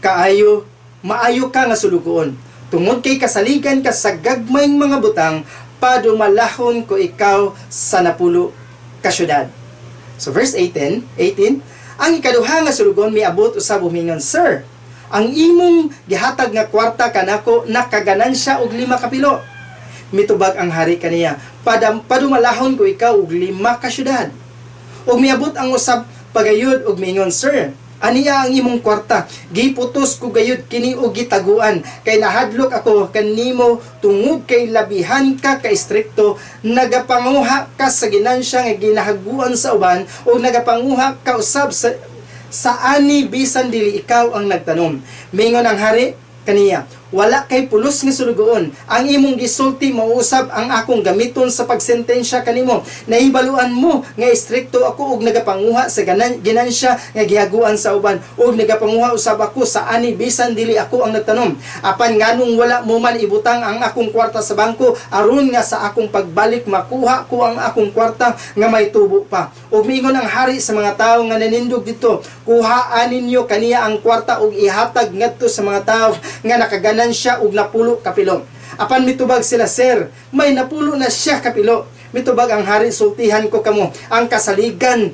Kaayo, maayo ka nga sulugoon. Tungod kay kasaligan ka sa gagmayng mga butang, padumalahon ko ikaw sa 10 ka syudad." So verse 18, ang ikaduha nga sulugoon miabot usab, umingon, "Sir, ang imong gihatag nga kwarta kanako nakaganansya og 5 kapilo." Mitubag ang hari kaniya, "Padumalahon ko ikaw og 5 ka syudad." Ug miabot ang usab pagayod ug miingon, "Sir, aniya ang imong kwarta. Giputos ko gayud kini og gitaguan kay nahadlok ako kanimo tungod kay labihan ka ka istrikto, nagapanguha ka sa ginansya nga ginahaguan sa uban o nagapanguha ka usab sa ani bisan dili ikaw ang nagtanom." Mingon ang hari kaniya, "Wala kay pulos nga sulugoon. Ang imong gisulti mauusab ang akong gamiton sa pagsentensya kanimo. Nahibaluan mo nga istrikto ako og nagapanguha sa ginansya nga gihaguan sa uban ug nagapanguha usab ako sa ani bisan dili ako ang nagtanom. Apan nganong wala mo man ibutang ang akong kwarta sa bangko aron nga sa akong pagbalik makuha ko ang akong kwarta nga may tubo pa?" Ug miingon ang hari sa mga tawo nga nanindog dito, "Kuhaan ninyo kaniya ang kwarta ug ihatag ngadto sa mga tawo nga nakaganansya og 10 kapilo." Apan mitubag sila, "Sir, may 10 na siya kapilo." Mitubag ang hari, "Sultihan ko kamo, ang kasaligan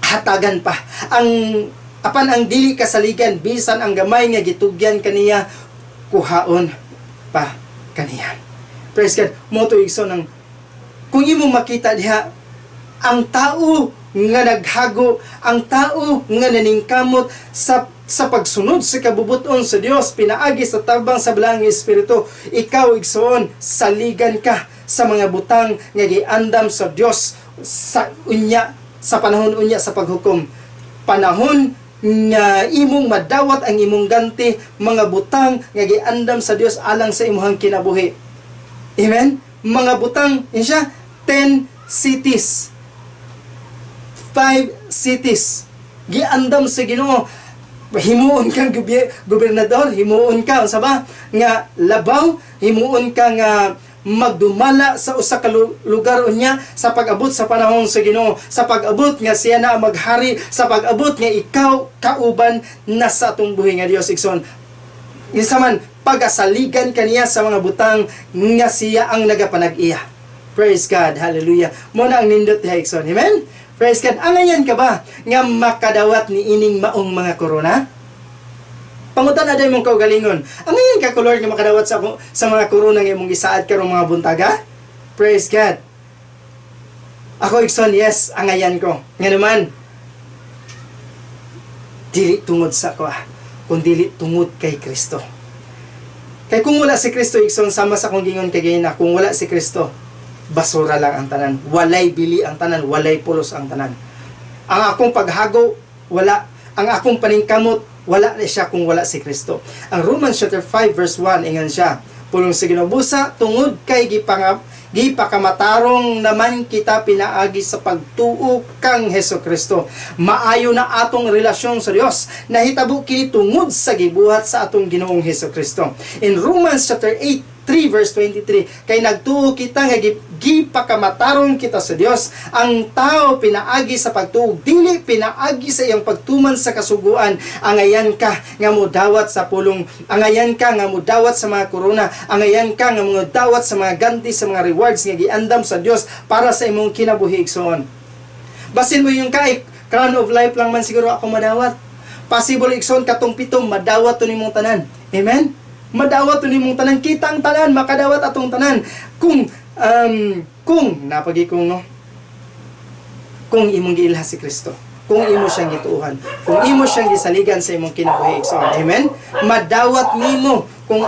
hatagan pa. Ang apan ang dili kasaligan, bisan ang gamay nga gitugyan kaniya, kuhaon pa kaniya." Praise God. Mao to, igsoon, ang kung imo makita diha ang tao nga naghago, ang tao nga naningkamot sa pagsunod sa kabubuton sa Dios pinaagi sa tabang sa Balaang Espiritu, ikaw, igsoon, saligan ka sa mga butang nga giandam sa Dios sa unya, sa panahon unya sa paghukom. Panahon nga imong madawat ang imong ganti, mga butang nga giandam sa Dios alang sa imong kinabuhi. Amen? Mga butang, yun siya, 10 cities. 5 cities. Giandam sa Ginoo. Himuon kang gobernador, himuon ka unsa ba nga labaw, himuon ka nga magdumala sa usa ka lugar unya sa pag-abot sa panahon sa Ginoo, sa pag-abot nga siya na ang maghari, sa pag-abot nga ikaw kauban na sa atong buhi nga Dios, igsoon. Isa man, pagasaligan kaniya sa mga butang nga siya ang nagapanag-iya. Praise God. Hallelujah. Mao na ang nindot diha, igsoon. Amen? Praise God. Angayan ka ba nga makadawat ni ining maong mga korona? Pangutan na mong kaugalingon. Angayan ka ko, Lord, nga makadawat sa mga korona nga imong gisaad karong mga buntaga? Praise God. Ako, igsoon, yes, angayan ko. Nga naman, dili tungod sa ako ah, kun dili tungod kay Kristo. Kay kung wala si Kristo, igsoon, sama sa akong gingon kay na, kung wala si Kristo, basura lang ang tanan. Walay bili ang tanan, walay pulos ang tanan. Ang akong paghago, wala. Ang akong paningkamot, wala na siya kung wala si Kristo. Ang Romans chapter 5 verse 1, ingon siya, pulong sa Ginoo, "Busa tungod kay gipakamatarong naman kita pinaagi sa pagtuo kang Heso Kristo, maayo na atong relasyon sa Dios. Nahitabo kini tungod sa gibuhat sa atong Ginoong Heso Kristo." In Romans chapter 8 3 verse 23, "Kay nagtuo kita nga gipakamatarong kita sa Dios ang tao pinaagi sa pagtuo, dili pinaagi sa iyang pagtuman sa kasuguan." Angayan ka nga modawat sa pulong, angayan ka nga modawat sa mga korona, angayan ka nga modawat sa mga ganti, sa mga rewards nga giandam sa Dios para sa imong kinabuhi, igsoon. Basin mo yung kay crown of life lang man siguro ako madawat. Possible, igsoon, katong pito madawat to nimong tanan. Amen? Madawat to nimong tanan, kitang tanan makadawat atong tanan kung napagi kung no kung imong giilha si Kristo, kung imo siyang gituuhan, kung imo siyang gisaligan sa imong kinabuhi, igsoon. Amen? Madawat nimo kung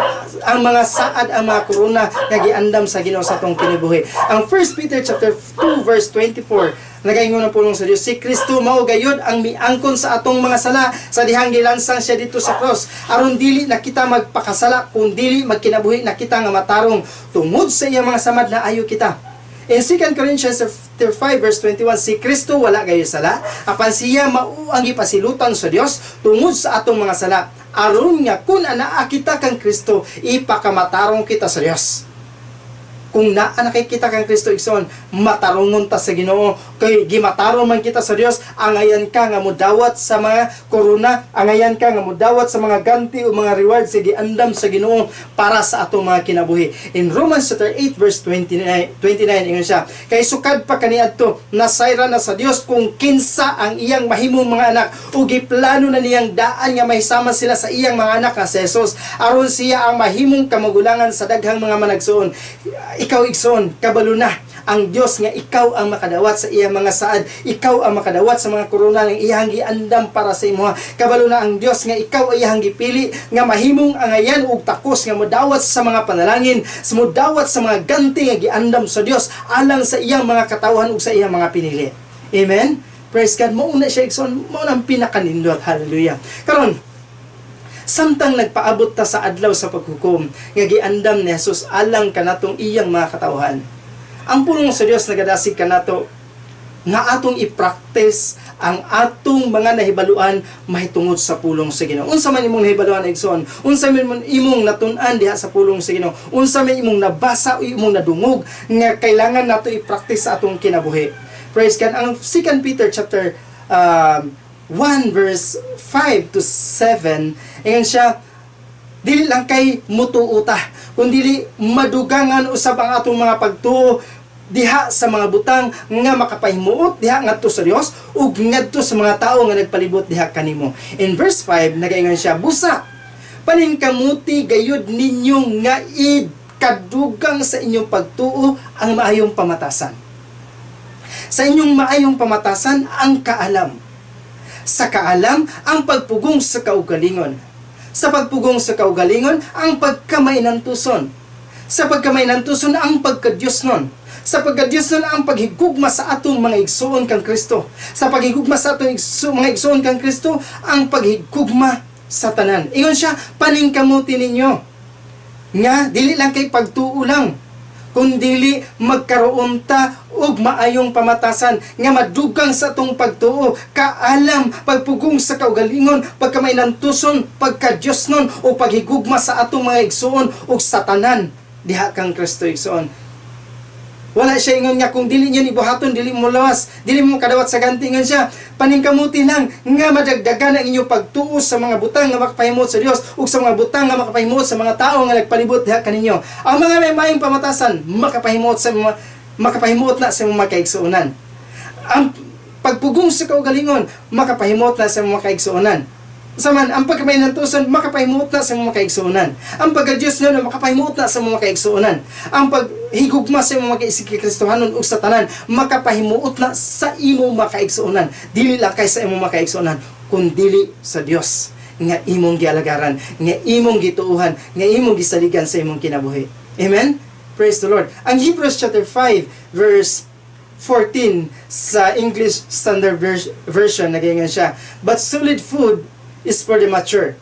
ang mga saad, ang mga korona nga giandam sa Ginoo sa atong kinabuhi. Ang 1 Peter chapter 2 verse 24, nagaingon ang pulong sa Dios, "Si Kristo mao gayud ang miangkon sa atong mga sala sa dihang gilansang siya dito sa cross, aron dili na kita magpakasala kun dili magkinabuhi na kita nga matarong. Tungod sa iyang mga samad naayo kita." In 2 Corinthians chapter 5 verse 21, si Kristo wala gayoy sala, apan siya mao ang gipasilutan sa Dios tungod sa atong mga sala, aron nga kun anaa kita kang Kristo, ipakamatarong kita sa Dios. Kung naa na kay kita kang Kristo, igsoon, matarungon ta sa Ginoo kay gimatarong man kita sa Dios. Angayan ka nga mudawat sa mga korona, angayan ka nga mudawat sa mga ganti o mga rewards sa giandam sa Ginoo para sa atong mga kinabuhi. In Romans chapter 8 verse 29, 29, ingon siya, kay sukad pa kaniadto, nasayran na sa Dios kung kinsa ang iyang mahimong mga anak, ug giplano na niyang daan nga mahisama sila sa iyang mga anak nga si Jesus, aron siya ang mahimong kamagulangan sa daghang mga managsuon. Ikaw, igsoon, kabalo na ang Dios nga ikaw ang makadawat sa iyang mga saad, ikaw ang makadawat sa mga korona ng iyang giandam para sa imoha. Kabalo na ang Dios nga ikaw ay iyang gipili nga mahimong angayan ug takos nga modawat sa mga panalangin, sa modawat sa mga ganti nga giandam sa Dios alang sa iyang mga katawhan ug sa iyang mga pinili. Amen. Praise God. Mao na siya, igsoon, mao na ang pinakanindot. Hallelujah. Karon, samtang nagpaabot ta sa adlaw sa paghukom nga giandam ni Jesus alang kanatong iyang mga katawhan, ang pulong sa Dios nagadasig kanato nga atong i-practice ang atong mga nahibaluan mahitungod sa pulong sa Ginoo. Unsa man imong nahibaluan, igsoon? Unsa man imong natun-an diha sa pulong sa Ginoo? Unsa man imong nabasa o imong nadungog nga kailangan nato i-practice sa atong kinabuhi? Praise God. Ang 2 Peter chapter 1 verse 5 to 7, ingon siya, dili lang kay mutuo ta, kundi madugangan usab ang atong mga pagtuo diha sa mga butang nga makapahimuot diha ngadto sa Dios ug ngadto sa mga tawo nga nagpalibot diha kanimo. In verse 5, nagaingon siya, "Busa paningkamuti gayud ninyo nga ikadugang sa inyong pagtuo ang maayong pamatasan. Sa inyong maayong pamatasan, ang kaalam. Sa kaalam, ang pagpugong sa kaugalingon. Sa pagpugong sa kaugalingon, ang pagkamainantuson. Sa pagkamainantuson, ang pagkadyosnon. Sa pagkadyosnon, ang paghigugma sa atong mga igsuon kang Kristo. Sa paghigugma sa atong mga igsuon kang Kristo, ang paghigugma sa tanan." Ingon siya, paningkamuti ninyo nga dili lang kay pagtuo lang, kundili magkaroon ta og maayong pamatasan nga madugang sa atong pagtuo, kaalam, pagpugong sa kaugalingon, pagkamainantuson, pagkadyosnon o paghigugma sa atong mga igsuon ug sa tanan diha kang Kristo, igsuon. Wala siya ingon nga kung dili niyo ni buhaton, dili mo lawas, dili mo kadawat sa ganti. Ingon siya, paningkamuti lang nga madagdagan ang inyong pagtuo sa mga butang nga makapahimot sa Dios ug sa mga butang nga makapahimot sa mga tao nga nagpalibot diha kaninyo. Ang mga may maayong pamatasan, makapahimot na sa mga kaigsuonan. Ang pagpugong sa kaugalingon, makapahimot na sa mga kaigsuonan. Saman, ang pagkamainantusan, makapahimot na sa mga kaigsuonan. Ang pagka-Diyosnon, makapahimot na sa mga kaigsuonan. Ang paghigugma sa mga kaisigkristohanon ug sa tanan, makapahimuot na sa imong mga kaigsuonan. Dili lang kay sa imong mga kaigsuonan, kundili sa Dios nga imong gialagaran, nga imong gituuhan, nga imong gisaligan sa imong kinabuhi. Amen? Praise the Lord. Ang Hebrews chapter 5 verse 14 sa English Standard Version, nagaingon siya, "But solid food is for the mature,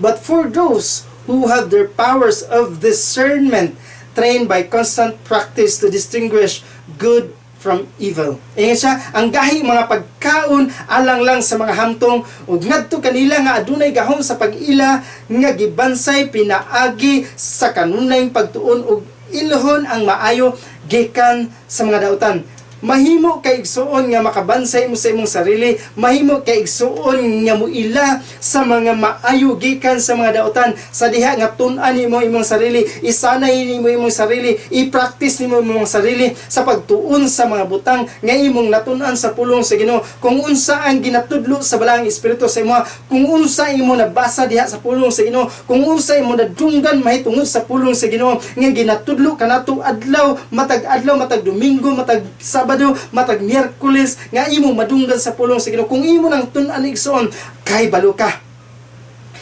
but for those who have their powers of discernment trained by constant practice to distinguish good from evil." Ingon siya, ang gahi mga pagkaon alang lang sa mga hamtong ug ngadto kanila nga adunay gahom sa pag-ila nga gibansay pinaagi sa kanunayng pagtuon ug ilhon ang maayo gikan sa mga dautan. Mahimo kay, igsuon, nga makabansay mo sa imong sarili, mahimo kay, igsuon, nga muila sa mga maayo gikan sa mga dautan sa diha nga tun-an nimo imong sarili, isanay nimo imong sarili, i-practice nimo imong sarili sa pagtuon sa mga butang nga imong natun-an sa pulong sa Ginoo. Kung unsa ang ginatudlo sa Balaang Espiritu sa imo, kung unsa imo nabasa diha sa pulong sa Ginoo, kung unsa imo nadunggan mahitungod sa pulong sa Ginoo nga ginatudlo kanato adlaw, matag adlaw, matag Domingo, matag Sabado, matag Miyerkules, nga imo madunggan sa pulong sa Ginoo. Kung imo nang tun-an, igsoon, kay balo ka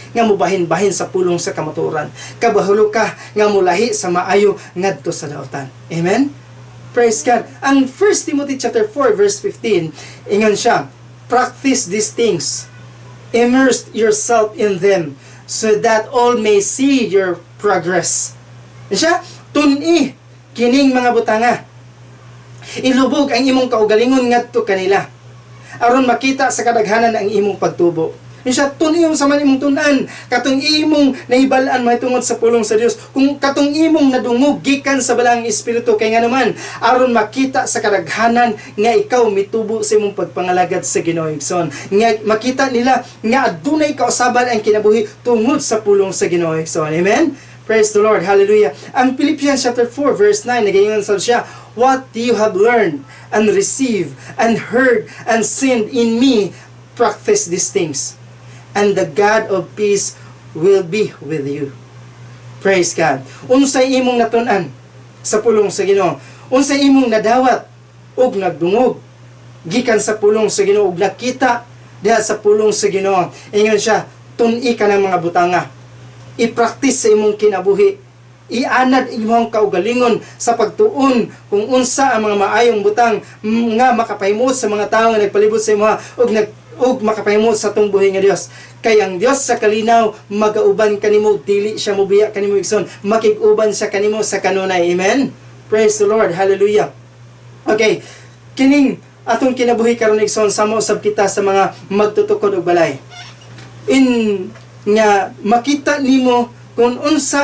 nga mubahin-bahin sa pulong sa kamatuoran. Kabalo ka nga mulahi sa maayo ngadto sa dautan. Amen? Praise God. Ang 1 Timothy chapter 4 verse 15, ingon siya, "Practice these things. Immerse yourself in them so that all may see your progress." Siya, tun-i kining mga butanga. Ilubog ang imong kaugalingon ngadto kanila aron makita sa kadaghanan ang imong pagtubo. Siya tun-i sa man imong tun-an, katong imong nahibal-an mahitungod sa pulong sa Dios, kung katong imong nadungog gikan sa Balaang Espiritu, kay nga naman aron makita sa kadaghanan nga ikaw mitubo sa imong pagpangalagad sa Ginoo, igsoon. Nga makita nila nga adunay kausaban ang kinabuhi tungod sa pulong sa Ginoo, igsoon. Amen. Praise the Lord. Hallelujah. Ang Philippians chapter 4 verse 9 nagaingon sa siya, "What you have learned and received and heard and seen in me, practice these things, and the God of peace will be with you." Praise God. Unsay imong natun-an sa pulong sa Ginoo? Unsay imong nadawat ug nagdungog gikan sa pulong sa Ginoo ug nakita diha sa pulong sa Ginoo? Ingon siya, tun-i ka ng mga butanga. I-practice sa imong kinabuhi. Ianad imong kaugalingon sa pagtuon kung unsa ang mga maayong butang nga makapahimuot sa mga tawo nga nagpalibot sa imoha ug makapahimuot sa atong buhi nga Dios. Kay ang Dios sa kalinaw magauban kanimo, dili siya mobiya kanimo, igsoon. Makig-uban siya kanimo sa kanunay. Amen. Praise the Lord. Hallelujah. Okay, kining atong kinabuhi karon, igsoon, sama usab kita sa mga magtutukod og balay. In nga makita nimo kung unsa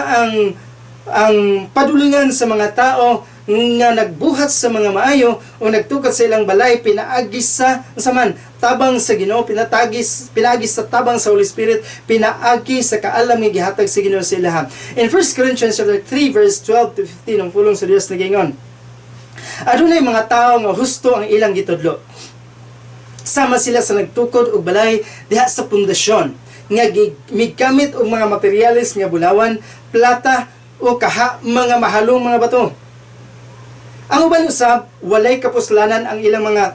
ang padulingan sa mga tao nga nagbuhat sa mga maayo o nagtukod sa ilang balay pinaagi sa unsa man tabang sa Ginoo, pinatagis pinaagi sa tabang sa Holy Spirit, pinaagi sa kaalam nga gihatag sa Ginoo sa ilaha. In 1 Corinthians chapter 3 verse 12 to 15, ang pulong sa Dios nagaingon, "Adunay mga tawo nga husto ang ilang gitudlo. Sama sila sa nagtukod og balay diha sa pundasyon nga migamit og mga materyales nga bulawan, plata o kaha, mga mahalong mga bato. Ang uban usab walay kapuslanan ang ilang mga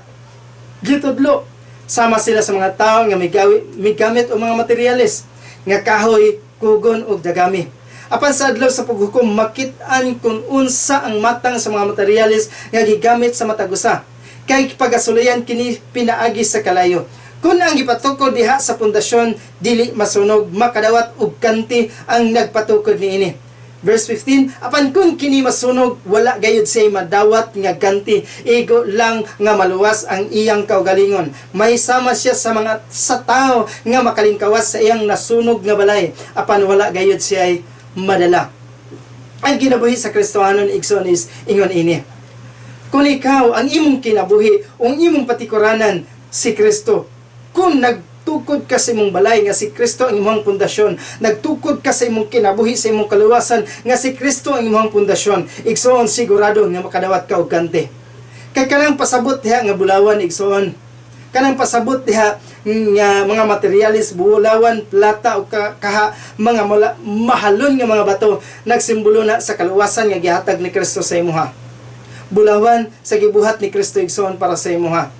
gitudlo. Sama sila sa mga tao nga migamit og mga materyales nga kahoy, kugon ug dagami. Apan sa adlaw sa paghukom makit-an kung unsa ang matang sa mga materyales nga gigamit sa matag usa. Kay pagasulayan kini pinaagi sa kalayo. Kung ang gipatukod diha sa pundasyon dili masunog, makadawat og ganti ang nagpatukod niini." Verse 15, "Apan kung kini masunog, wala gayud siya madawat nga ganti, igo lang nga maluwas ang iyang kaugalingon. May sama siya sa mga sa tao nga makalingkawas sa iyang nasunog nga balay, apan wala gayud siya madala." Ang kinabuhi sa Kristohanon, igsoon, is ingon ini. Kung ikaw, ang imong kinabuhi, ang imong patikuranan, si Kristo. Kung nagtukod ka sa imong balay nga si Kristo ang imong pundasyon, nagtukod ka sa imong kinabuhi, sa imong kaluwasan nga si Kristo ang imong pundasyon, igsoon, sigurado nga makadawat ka og ganti. Kay kanang pasabot diha nga bulawan, igsoon, kanang pasabot diha nga mga materialis, bulawan, plata o kaha, mga mahalon nga mga bato, nagsimbolo na sa kaluwasan nga gihatag ni Kristo sa imuha. Bulawan sa gibuhat ni Kristo, igsoon, para sa imuha.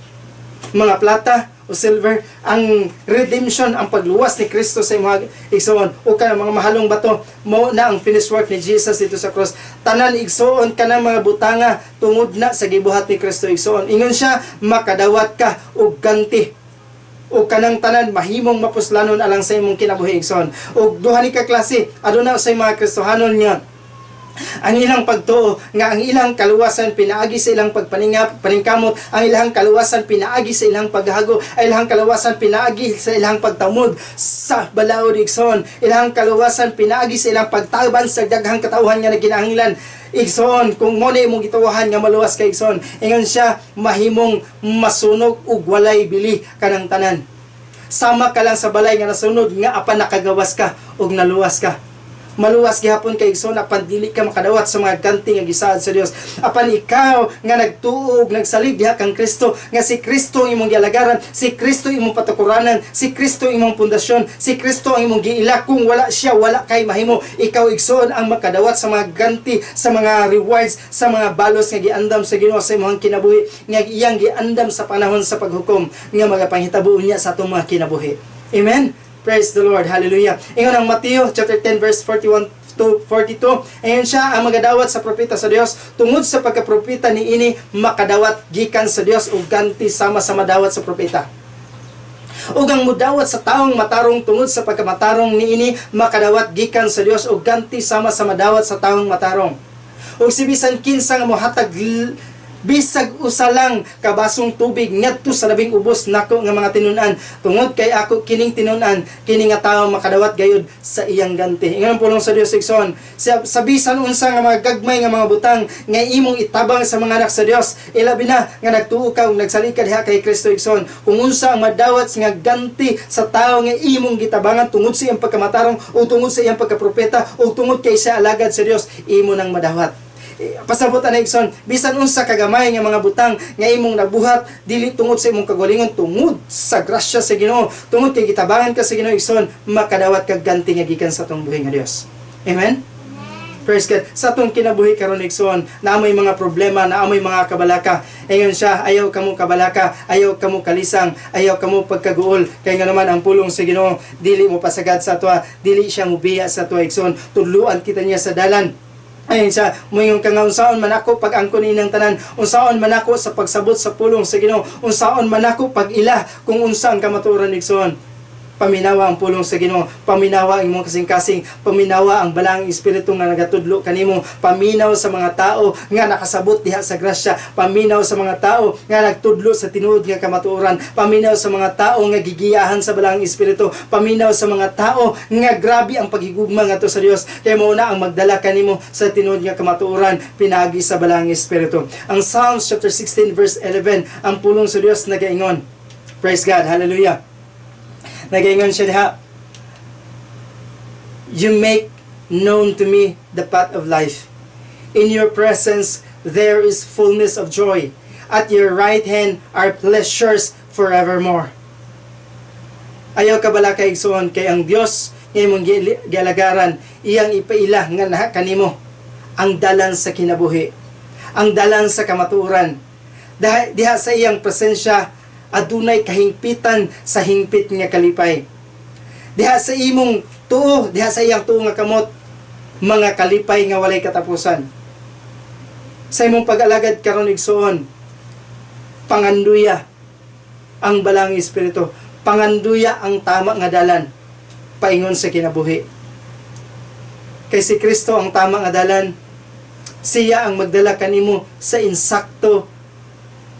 Mga plata o silver, ang redemption, ang pagluwas ni Kristo sa imuha, igsoon, o kanang mga mahalong bato, mao na ang finished work ni Jesus dito sa cross. Tanan, igsoon, kanang mga butanga tungod na sa gibuhat ni Kristo, igsoon. Ingon siya, makadawat ka og ganti o kanang tanan mahimong mapuslanon alang sa imong kinabuhi, igsoon. Og duha ni ka klase, aduna sa mga Kristohanon nga ang ilang pagtuo nga ang ilang kaluwasan pinaagi sa ilang pagpaningap paningkamot, ang ilang kaluwasan pinaagi sa ilang paghago, ang ilang kaluwasan pinaagi sa ilang pagtamod sa balaod, igsoon, ilang kaluwasan pinaagi sa ilang pagtaban sa daghang katawhan nga nagkinahanglan, igsoon. Kung mo na imong gituohan nga maluwas ka, igsoon, ingon siya, mahimong masunog ug walay bili kanang tanan. Sama ka lang sa balay nga nasunog nga apan nakagawas ka ug naluwas ka. Maluwas gihapon kay, igsoon, apan dili ka makadawat sa mga ganti nga gisaad sa Dios. Apan ikaw nga nagtuo ug nagsalig diha kang Kristo, nga si Kristo ang imong gialagaran, si Kristo imong patukuranan, si Kristo imong pundasyon, si Kristo ang imong giila, kung wala siya wala kay mahimo, ikaw, igsoon, ang makadawat sa mga ganti, sa mga rewards, sa mga balos nga giandam sa Ginoo sa imong kinabuhi, nga iyang giandam sa panahon sa paghukom nga magapanghitabo niya sa atong mga kinabuhi. Amen. Praise the Lord. Hallelujah. Ingon ang Mateo chapter 10 verse 41 to 42. Ingon siya, ang magadawat sa propeta sa Dios tungod sa pagkapropeta niini makadawat gikan sa Dios og ganti sama sa madawat sa propeta. Ug ang mudawat sa taong matarong tungod sa pagkamatarong niini makadawat gikan sa Dios og ganti sama sa madawat sa taong matarong. Ug si bisan kinsa nga mohatag Bisag usa lang ka basong tubig ngadto sa labing ubos nako nga mga tinun-an, tungod kay ako kining tinun-an, kini nga tawo makadawat gayud sa iyang ganti. Ingon ang pulong sa Dios, igsoon, sa bisan unsa nga mga gagmay nga mga butang nga imong itabang sa mga anak sa Dios, ilabi na nga nagtuo ka ug nagsalig ka diha kay Kristo, igsoon, kung unsa ang madawat nga ganti sa tawo nga imong gitabangan tungod sa iyang pagkamatarong o tungod sa iyang pagkapropeta o tungod kay siya alagad sa Dios, imo nang madawat. Pasabot ana, igsoon, bisan unsa kagamay nga mga butang nga imong nabuhat dili tungod sa imong kagalingon, tungod sa grasya sa Ginoo, tungod kay gitabangan ka sa Ginoo, igsoon, makadawat kag ganti nga gikan sa atong buhi nga Dios. Amen. Praise God. Sa atong kinabuhi karon, igsoon, naa moy mga problema, naa moy mga kabalaka. Ayon siya, ayaw kamo kabalaka, ayaw kamo kalisang, ayaw kamo pagkaguol. Kay nga naman ang pulong sa Ginoo, dili mo pasagad sa atwa, dili siya mubiya sa atwa, igsoon. Tudluan kita niya sa dalan. Ayun siya, moingon ka nga unsaon man ako pag-angkon inang tanan, unsaon man ako sa pagsabot sa pulong sa Ginoo, unsaon man ako pag-ila kung unsa ang kamatuoran, igsoon. Paminawa ang pulong sa Ginoo, paminawa ang imong kasing-kasing, paminawa ang Balaang Espiritu nga nagatudlo kanimo, paminaw sa mga tao nga nakasabot diha sa grasya, paminaw sa mga tao nga nagtudlo sa tinuod nga kamatuoran, paminaw sa mga tao nga gigiyahan sa Balaang Espiritu, paminaw sa mga tao nga grabe ang paghigugma ngadto sa Dios. Kay mao na ang magdala kanimo sa tinuod nga kamatuoran pinaagi sa Balaang Espiritu. Ang Psalms chapter 16 verse 11, ang pulong sa Dios nagaingon. Praise God. Hallelujah. Nagaingon siya diha, "You make known to me the path of life. In your presence there is fullness of joy. At your right hand are pleasures forevermore." Ayaw kabalaka, igsoon, kay ang Dios nga imong gialagaran, iyang ipaila nga naa kanimo ang dalan sa kinabuhi, ang dalan sa kamatuoran. Diha sa iyang presensya adunay kahingpitan sa hingpit nga kalipay. Diha sa imong tuo, diha sa iyang tuo nga kamot, mga kalipay nga walay katapusan. Sa imong pag-alagad karon, igsoon, panganduya ang Balaang Espiritu, panganduya ang tama nga dalan paingon sa kinabuhi. Kay si Kristo ang tama nga dalan, siya ang magdala kanimo sa insakto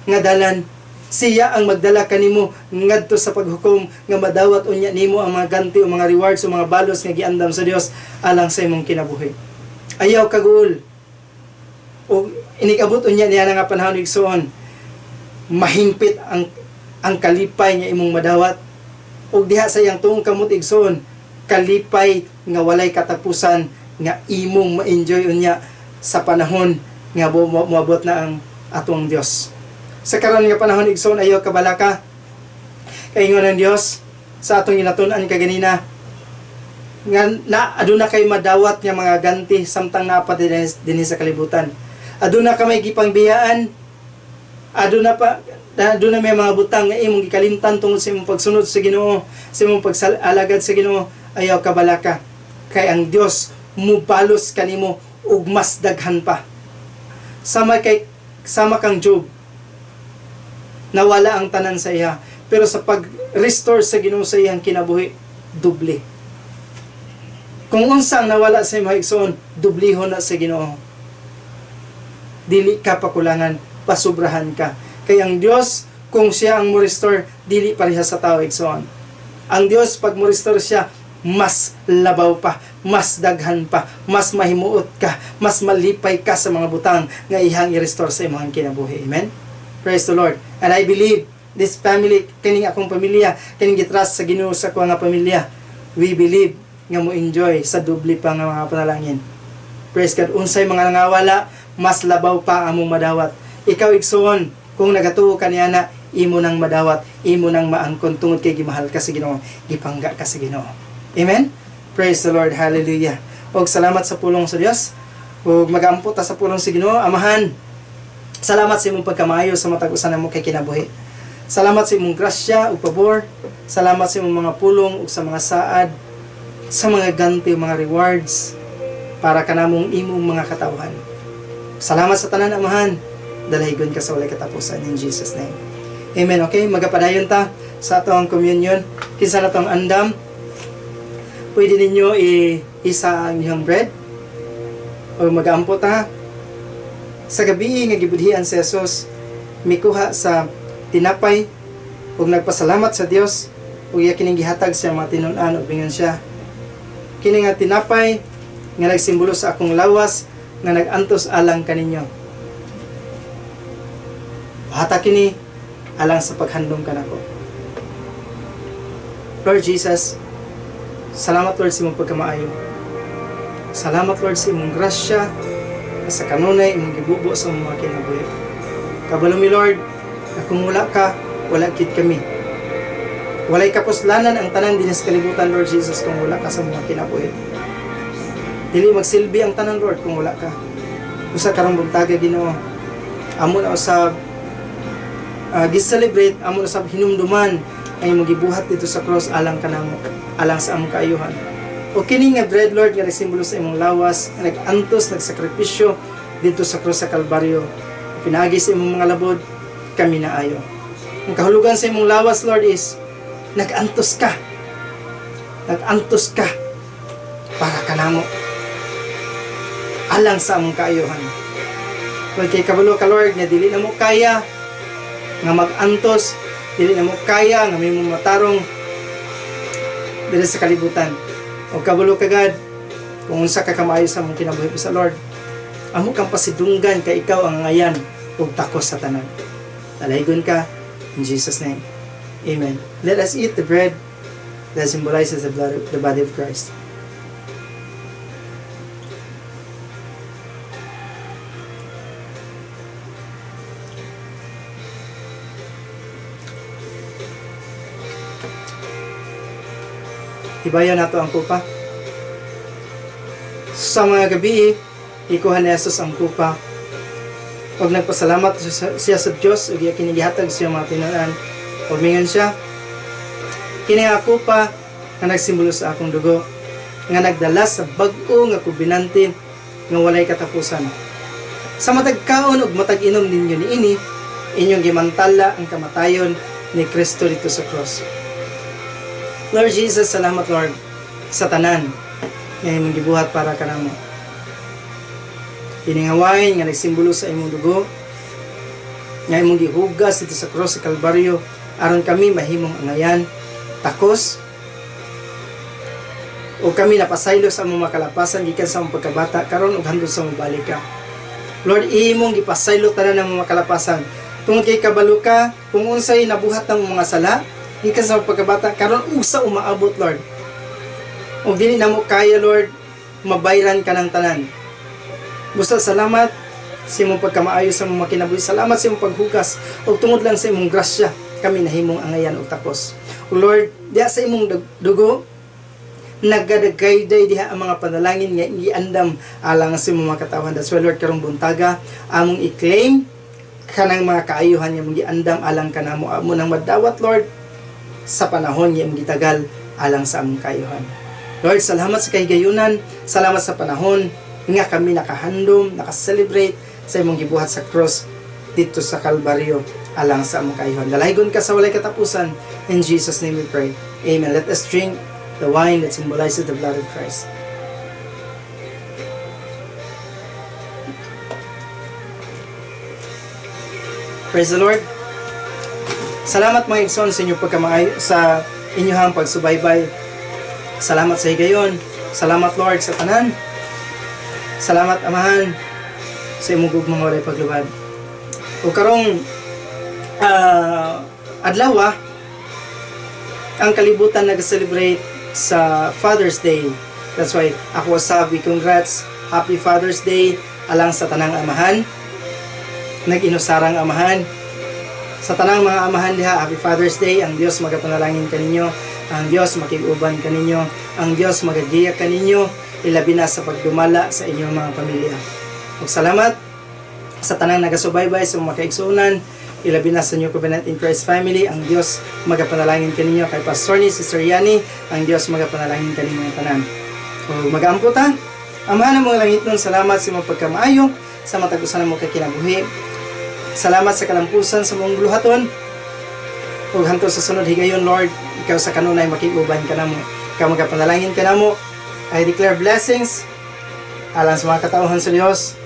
nga dalan. Siya ang magdala kanimo ngadto sa paghukom nga madawat unya nimo ang mga ganti o mga rewards o mga balos nga giandam sa Dios alang sa imong kinabuhi. Ayaw kaguol. O inig-abot unya niya nga panahon, igsoon, mahingpit ang kalipay nga imong madawat. Ug diha sa iyang tuong kamot, igsoon, kalipay nga walay katapusan nga imong ma-enjoy unya sa panahon nga moabot na ang atong Dios. Sa karon nga panahon, igsoon, ayaw kabalaka. Kay ingon ang Dios sa atong ginatun-an kaganina nga na aduna kay madawat nga mga ganti samtang naa pa dinhi sa kalibutan. Aduna ka may gipangbiyaan, aduna pa aduna may mga butang nga imong gikalimtan tungod sa imong pagsunod sa Ginoo, sa imong pagsalagad sa Ginoo, ayaw kabalaka. Kay ang Dios mubalos kanimo ug mas daghan pa. Sama kang Job, nawala ang tanan sa iya, pero sa pag-restore sa Ginoo sa iyang kinabuhi, doble. Kung unsa ang nawala sa imong, igsoon, dublihon na sa Ginoo. Dili ka pakulangan, pasubrahan ka. Kay ang Dios, kung siya ang mo-restore, dili pareha sa tao, igsoon. Ang Dios, pag mo-restore siya, mas labaw pa, mas daghan pa, mas mahimuot ka, mas malipay ka sa mga butang nga iyang i-restore sa imong kinabuhi. Amen? Praise the Lord. And I believe this family, kining akong pamilya, kining gitrust sa Ginoo sa ako nga pamilya, we believe nga mo enjoy sa doble pa nga mga panalangin. Praise God. Unsay mga nangawala, mas labaw pa among madawat. Ikaw, igsoon, kung nagatuo ka niya na, imo nang madawat, imo nang maangkon tungod kay gimahal ka sa Ginoo, gipangga ka sa Ginoo. Amen? Praise the Lord. Hallelujah. Og salamat sa pulong sa Dios. Ug magampo ta sa pulong sa Ginoo. Amahan, salamat sa imong pagkamayo sa matag usa namo kay kinabuhi. Salamat sa imong grasya ug pabor. Salamat sa imong mga pulong ug sa mga saad, sa mga ganti, mga rewards para kanamong imong mga katawhan. Salamat sa tanan, Amahan. Dalaygon ka sa walay katapusan, in Jesus' name. Amen. Okay, magapadayon ta sa atong communion. Kinsa na tong andam, pwede ninyo i-isa ang inyong bread o mag-ampo ta. Sa gabi nga gibudhian si Jesus, mikuha sa tinapay ug nagpasalamat sa Dios ug iya kining gihatag sa mga tinun-an ug mingon siya, "Kini nga tinapay nga nagsimbolo sa akong lawas nga nag-antos alang kaninyo. Buhata kini alang sa paghandom kanako." Lord Jesus, salamat, Lord, sa imong pagkamaayo. Salamat, Lord, sa imong grasya na sa kanunay imong gibubo sa imong mga kinabuhi. Kabalo mi, Lord, na kung wala ka, wala gid kami. Walay kapuslanan ang tanan dinhi sa kalibutan, Lord Jesus, kung wala ka sa mga kinabuhi. Dili magsilbi ang tanan, Lord, kung wala ka. Usa karong buntaga, Ginoo, amo na usab gi-celebrate, amo na usab hinumduman ang imong gibuhat dito sa cross alang kanamo, alang sa among kaayuhan. O kini nga bread, Lord, nga nagsimbolo sa imong lawas, nga nag-antos, nagsakripisyo dito sa cross sa Kalbaryo. Pinaagi sa imong mga labod, kami na ayo. Ang kahulugan sa imong lawas, Lord, is nag-antos ka. Nag-antos ka para kanamo. Alang sa among kaayuhan. Lord, kay kabalo ka, Lord, nga dili na mo kaya nga mag-antos, dili na mo kaya nga may matarong diri sa kalibutan. O kabalo ka, God, kung unsa ka kamaayo sa among kinabuhi sa Lord. Amo kang pasidunggan kay ikaw ang angayan ug takos sa tanan. Dalaygon ka in Jesus' name. Amen. Let us eat the bread that symbolizes the blood, the body of Christ. Tibayan nato ang kupa. Sa mga gabi, ikuha ni Jesus ang kupa. Ug nagpasalamat siya sa Dios ug iya kini gihatag siya mga tinunan. Ug mingon siya, "Kini nga kupa nga nagsimbolo sa akong dugo nga nagdala sa bag-o nga kubinante nga walay katapusan. Sa matag kaon ug matag inom ninyo niini, inyong gimantala ang kamatayon ni Kristo dito sa cross." Lord Jesus, salamat, Lord, sa tanan nga imong gibuhat para kanamo. Kini nga wine nga nagsimbolo sa imong dugo nga imong gihugas dito sa cross sa Kalbaryo aron kami mahimong angayan, takos, o kami napasaylo sa among makalapasan gikan sa among pagkabata karon ug hangtod sa mobalik ka. Lord, imong gipasaylo tanan ang mga kalapasan. Tungod kay kabalo ka kung unsay nabuhat ng mga sala gikan sa among pagkabata karon ug sa umaabot, Lord. Ug dili namo kaya, Lord, mabayran ka ng tanan. Busa salamat sa imong pagkamaayo sa among kinabuhi. Salamat sa imong paghugas ug tungod lang sa imong grasya kami nahimong angayan ug takos. O Lord, diha sa imong dugo nagadagayday diha ang mga panalangin nga giandam alang sa imong mga katawhan. That's why, Lord, karong buntaga among i-claim kanang mga kaayuhan nga imong giandam alang kanamo, amo nang madawat, Lord, sa panahon nga imong gitagal alang sa among kaayuhan. Lord, salamat sa kahigayunan, salamat sa panahon nga kami nakahandom, nakaselebrate sa imong gibuhat sa cross dito sa Kalbaryo alang sa among kaayuhan. Dalaygon ka sa walay katapusan. In Jesus' name we pray. Amen. Let us drink the wine that symbolizes the blood of Christ. Praise the Lord. Salamat, mga igsoon, sa inyong pagkamaayo, sa inyong pagsubaybay. Salamat sa higayon. Salamat, Lord, sa tanan. Salamat, Amahan, sa imong gugmang walay paglubad. O karong adlaw, ang kalibutan nag-celebrate sa Father's Day. That's why ako sabi, congrats, Happy Father's Day alang sa tanang amahan, nag-inusarang amahan. Sa tanang mga amahan diha, Happy Father's Day. Ang Dios magapanalangin kaninyo, ang Dios makig-uban kaninyo, ang Dios magagiya kaninyo, ilabi na sa pagdumala sa inyong mga pamilya. Ug salamat sa tanang nagasubaybay sa mga kaigsuonan, ilabi na sa New Covenant in Christ family. Ang Dios magapanalangin kaninyo. Kay Pastor ni Sister Yani, ang Dios magapanalangin kaninyo tanan. O mag-ampo ta. Amahan ng mga langit nun, salamat sa imong pagkamaayo, sa matag usa namo ka kinabuhi. Salamat sa kalampusan sa mong buluhaton. Ug hantod sa sunod higayon, Lord, ikaw sa kanunay makig-uban kanamo. Ikaw magapanalangin kanamo. I declare blessings alang sa mga katauhan sa Dios.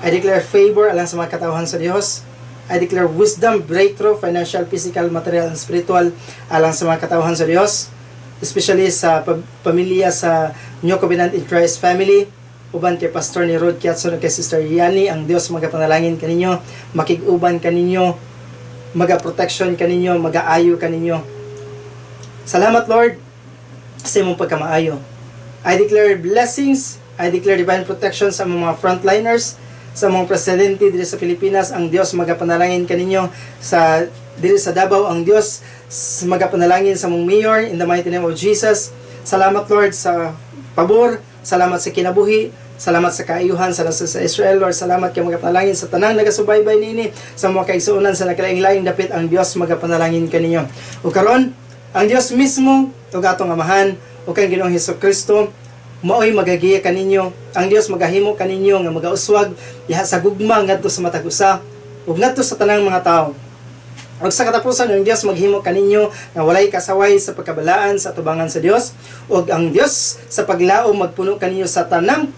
I declare favor alang sa mga katawhan sa Dios. I declare wisdom, breakthrough, financial, physical, material, and spiritual alang sa mga katawhan sa Dios. Especially sa pamilya sa New Covenant in Christ family. Uban kay Pastor ni Rod Kiatson ug kay Sister Yani, ang Dios magapanalangin kaninyo, makig-uban kaninyo, maga-protection kaninyo, magaayo kaninyo. Salamat, Lord, sa imong pagkamaayo. I declare blessings, I declare divine protection sa mga frontliners, sa mga presidente diri sa Pilipinas. Ang Dios magapanalangin kaninyo. Sa diri sa Davao, ang Dios magapanalangin sa mong mayor in the mighty name of Jesus. Salamat, Lord, sa pabor, salamat sa kinabuhi, salamat sa kaayuhan sa nasod sa Israel. Lord, salamat kay magapanalangin sa tanang nagasubaybay niini, sa mga kaigsuonan sa nagkalaing-laing dapit. Ang Dios magapanalangin kaninyo. Ug karon, ang Dios mismo ug atong Amahan ug kang Ginoong Hesus Kristo maoy magagiya kaninyo. Ang Dios magahimo kaninyo nga magauswag diha sa gugma ngadto sa matag usa ug ngadto sa tanang mga tawo. Ug sa katapusan, ang Dios maghimo kaninyo nga walay kasaway sa pagkabalaan sa atubangan sa Dios, ug ang Dios sa paglaom magpuno kaninyo sa tanang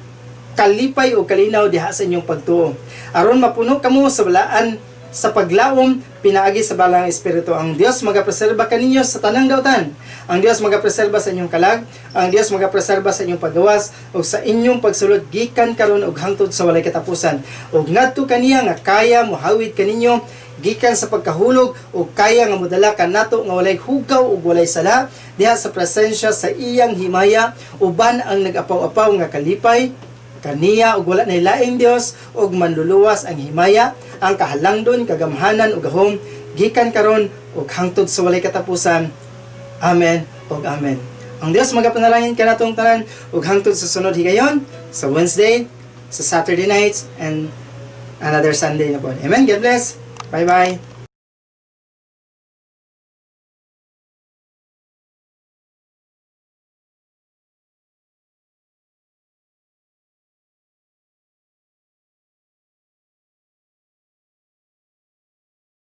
kalipay ug kalinaw diha sa inyong pagtuo, aron mapuno kamo sa balaan sa paglaom pinaagi sa Balaang Espiritu. Ang Dios magapreserba kaninyo sa tanang dautan. Ang Dios magapreserba sa inyong kalag, ang Dios magapreserba sa inyong paggawas ug sa inyong pagsulod gikan karon ug hangtod sa walay katapusan. Ug ngadto kaniya nga kaya mohawid kaninyo gikan sa pagkahulog ug kaya nga modala kanato nga walay hugaw ug walay sala diha sa presensya sa iyang himaya uban ang nag-apaw-apaw nga kalipay, kaniya ug wala nay laing Dios ug manluluwas ang himaya, ang kahalangdon, kagamhanan ug gahom gikan karon ug hangtod sa walay katapusan. Amen ug amen. Ang Dios magapanalangin kanatong tanan ug hangtod sa sunod higayon, sa Wednesday, sa Saturday nights, and another Sunday na po. Amen. God bless. Bye bye.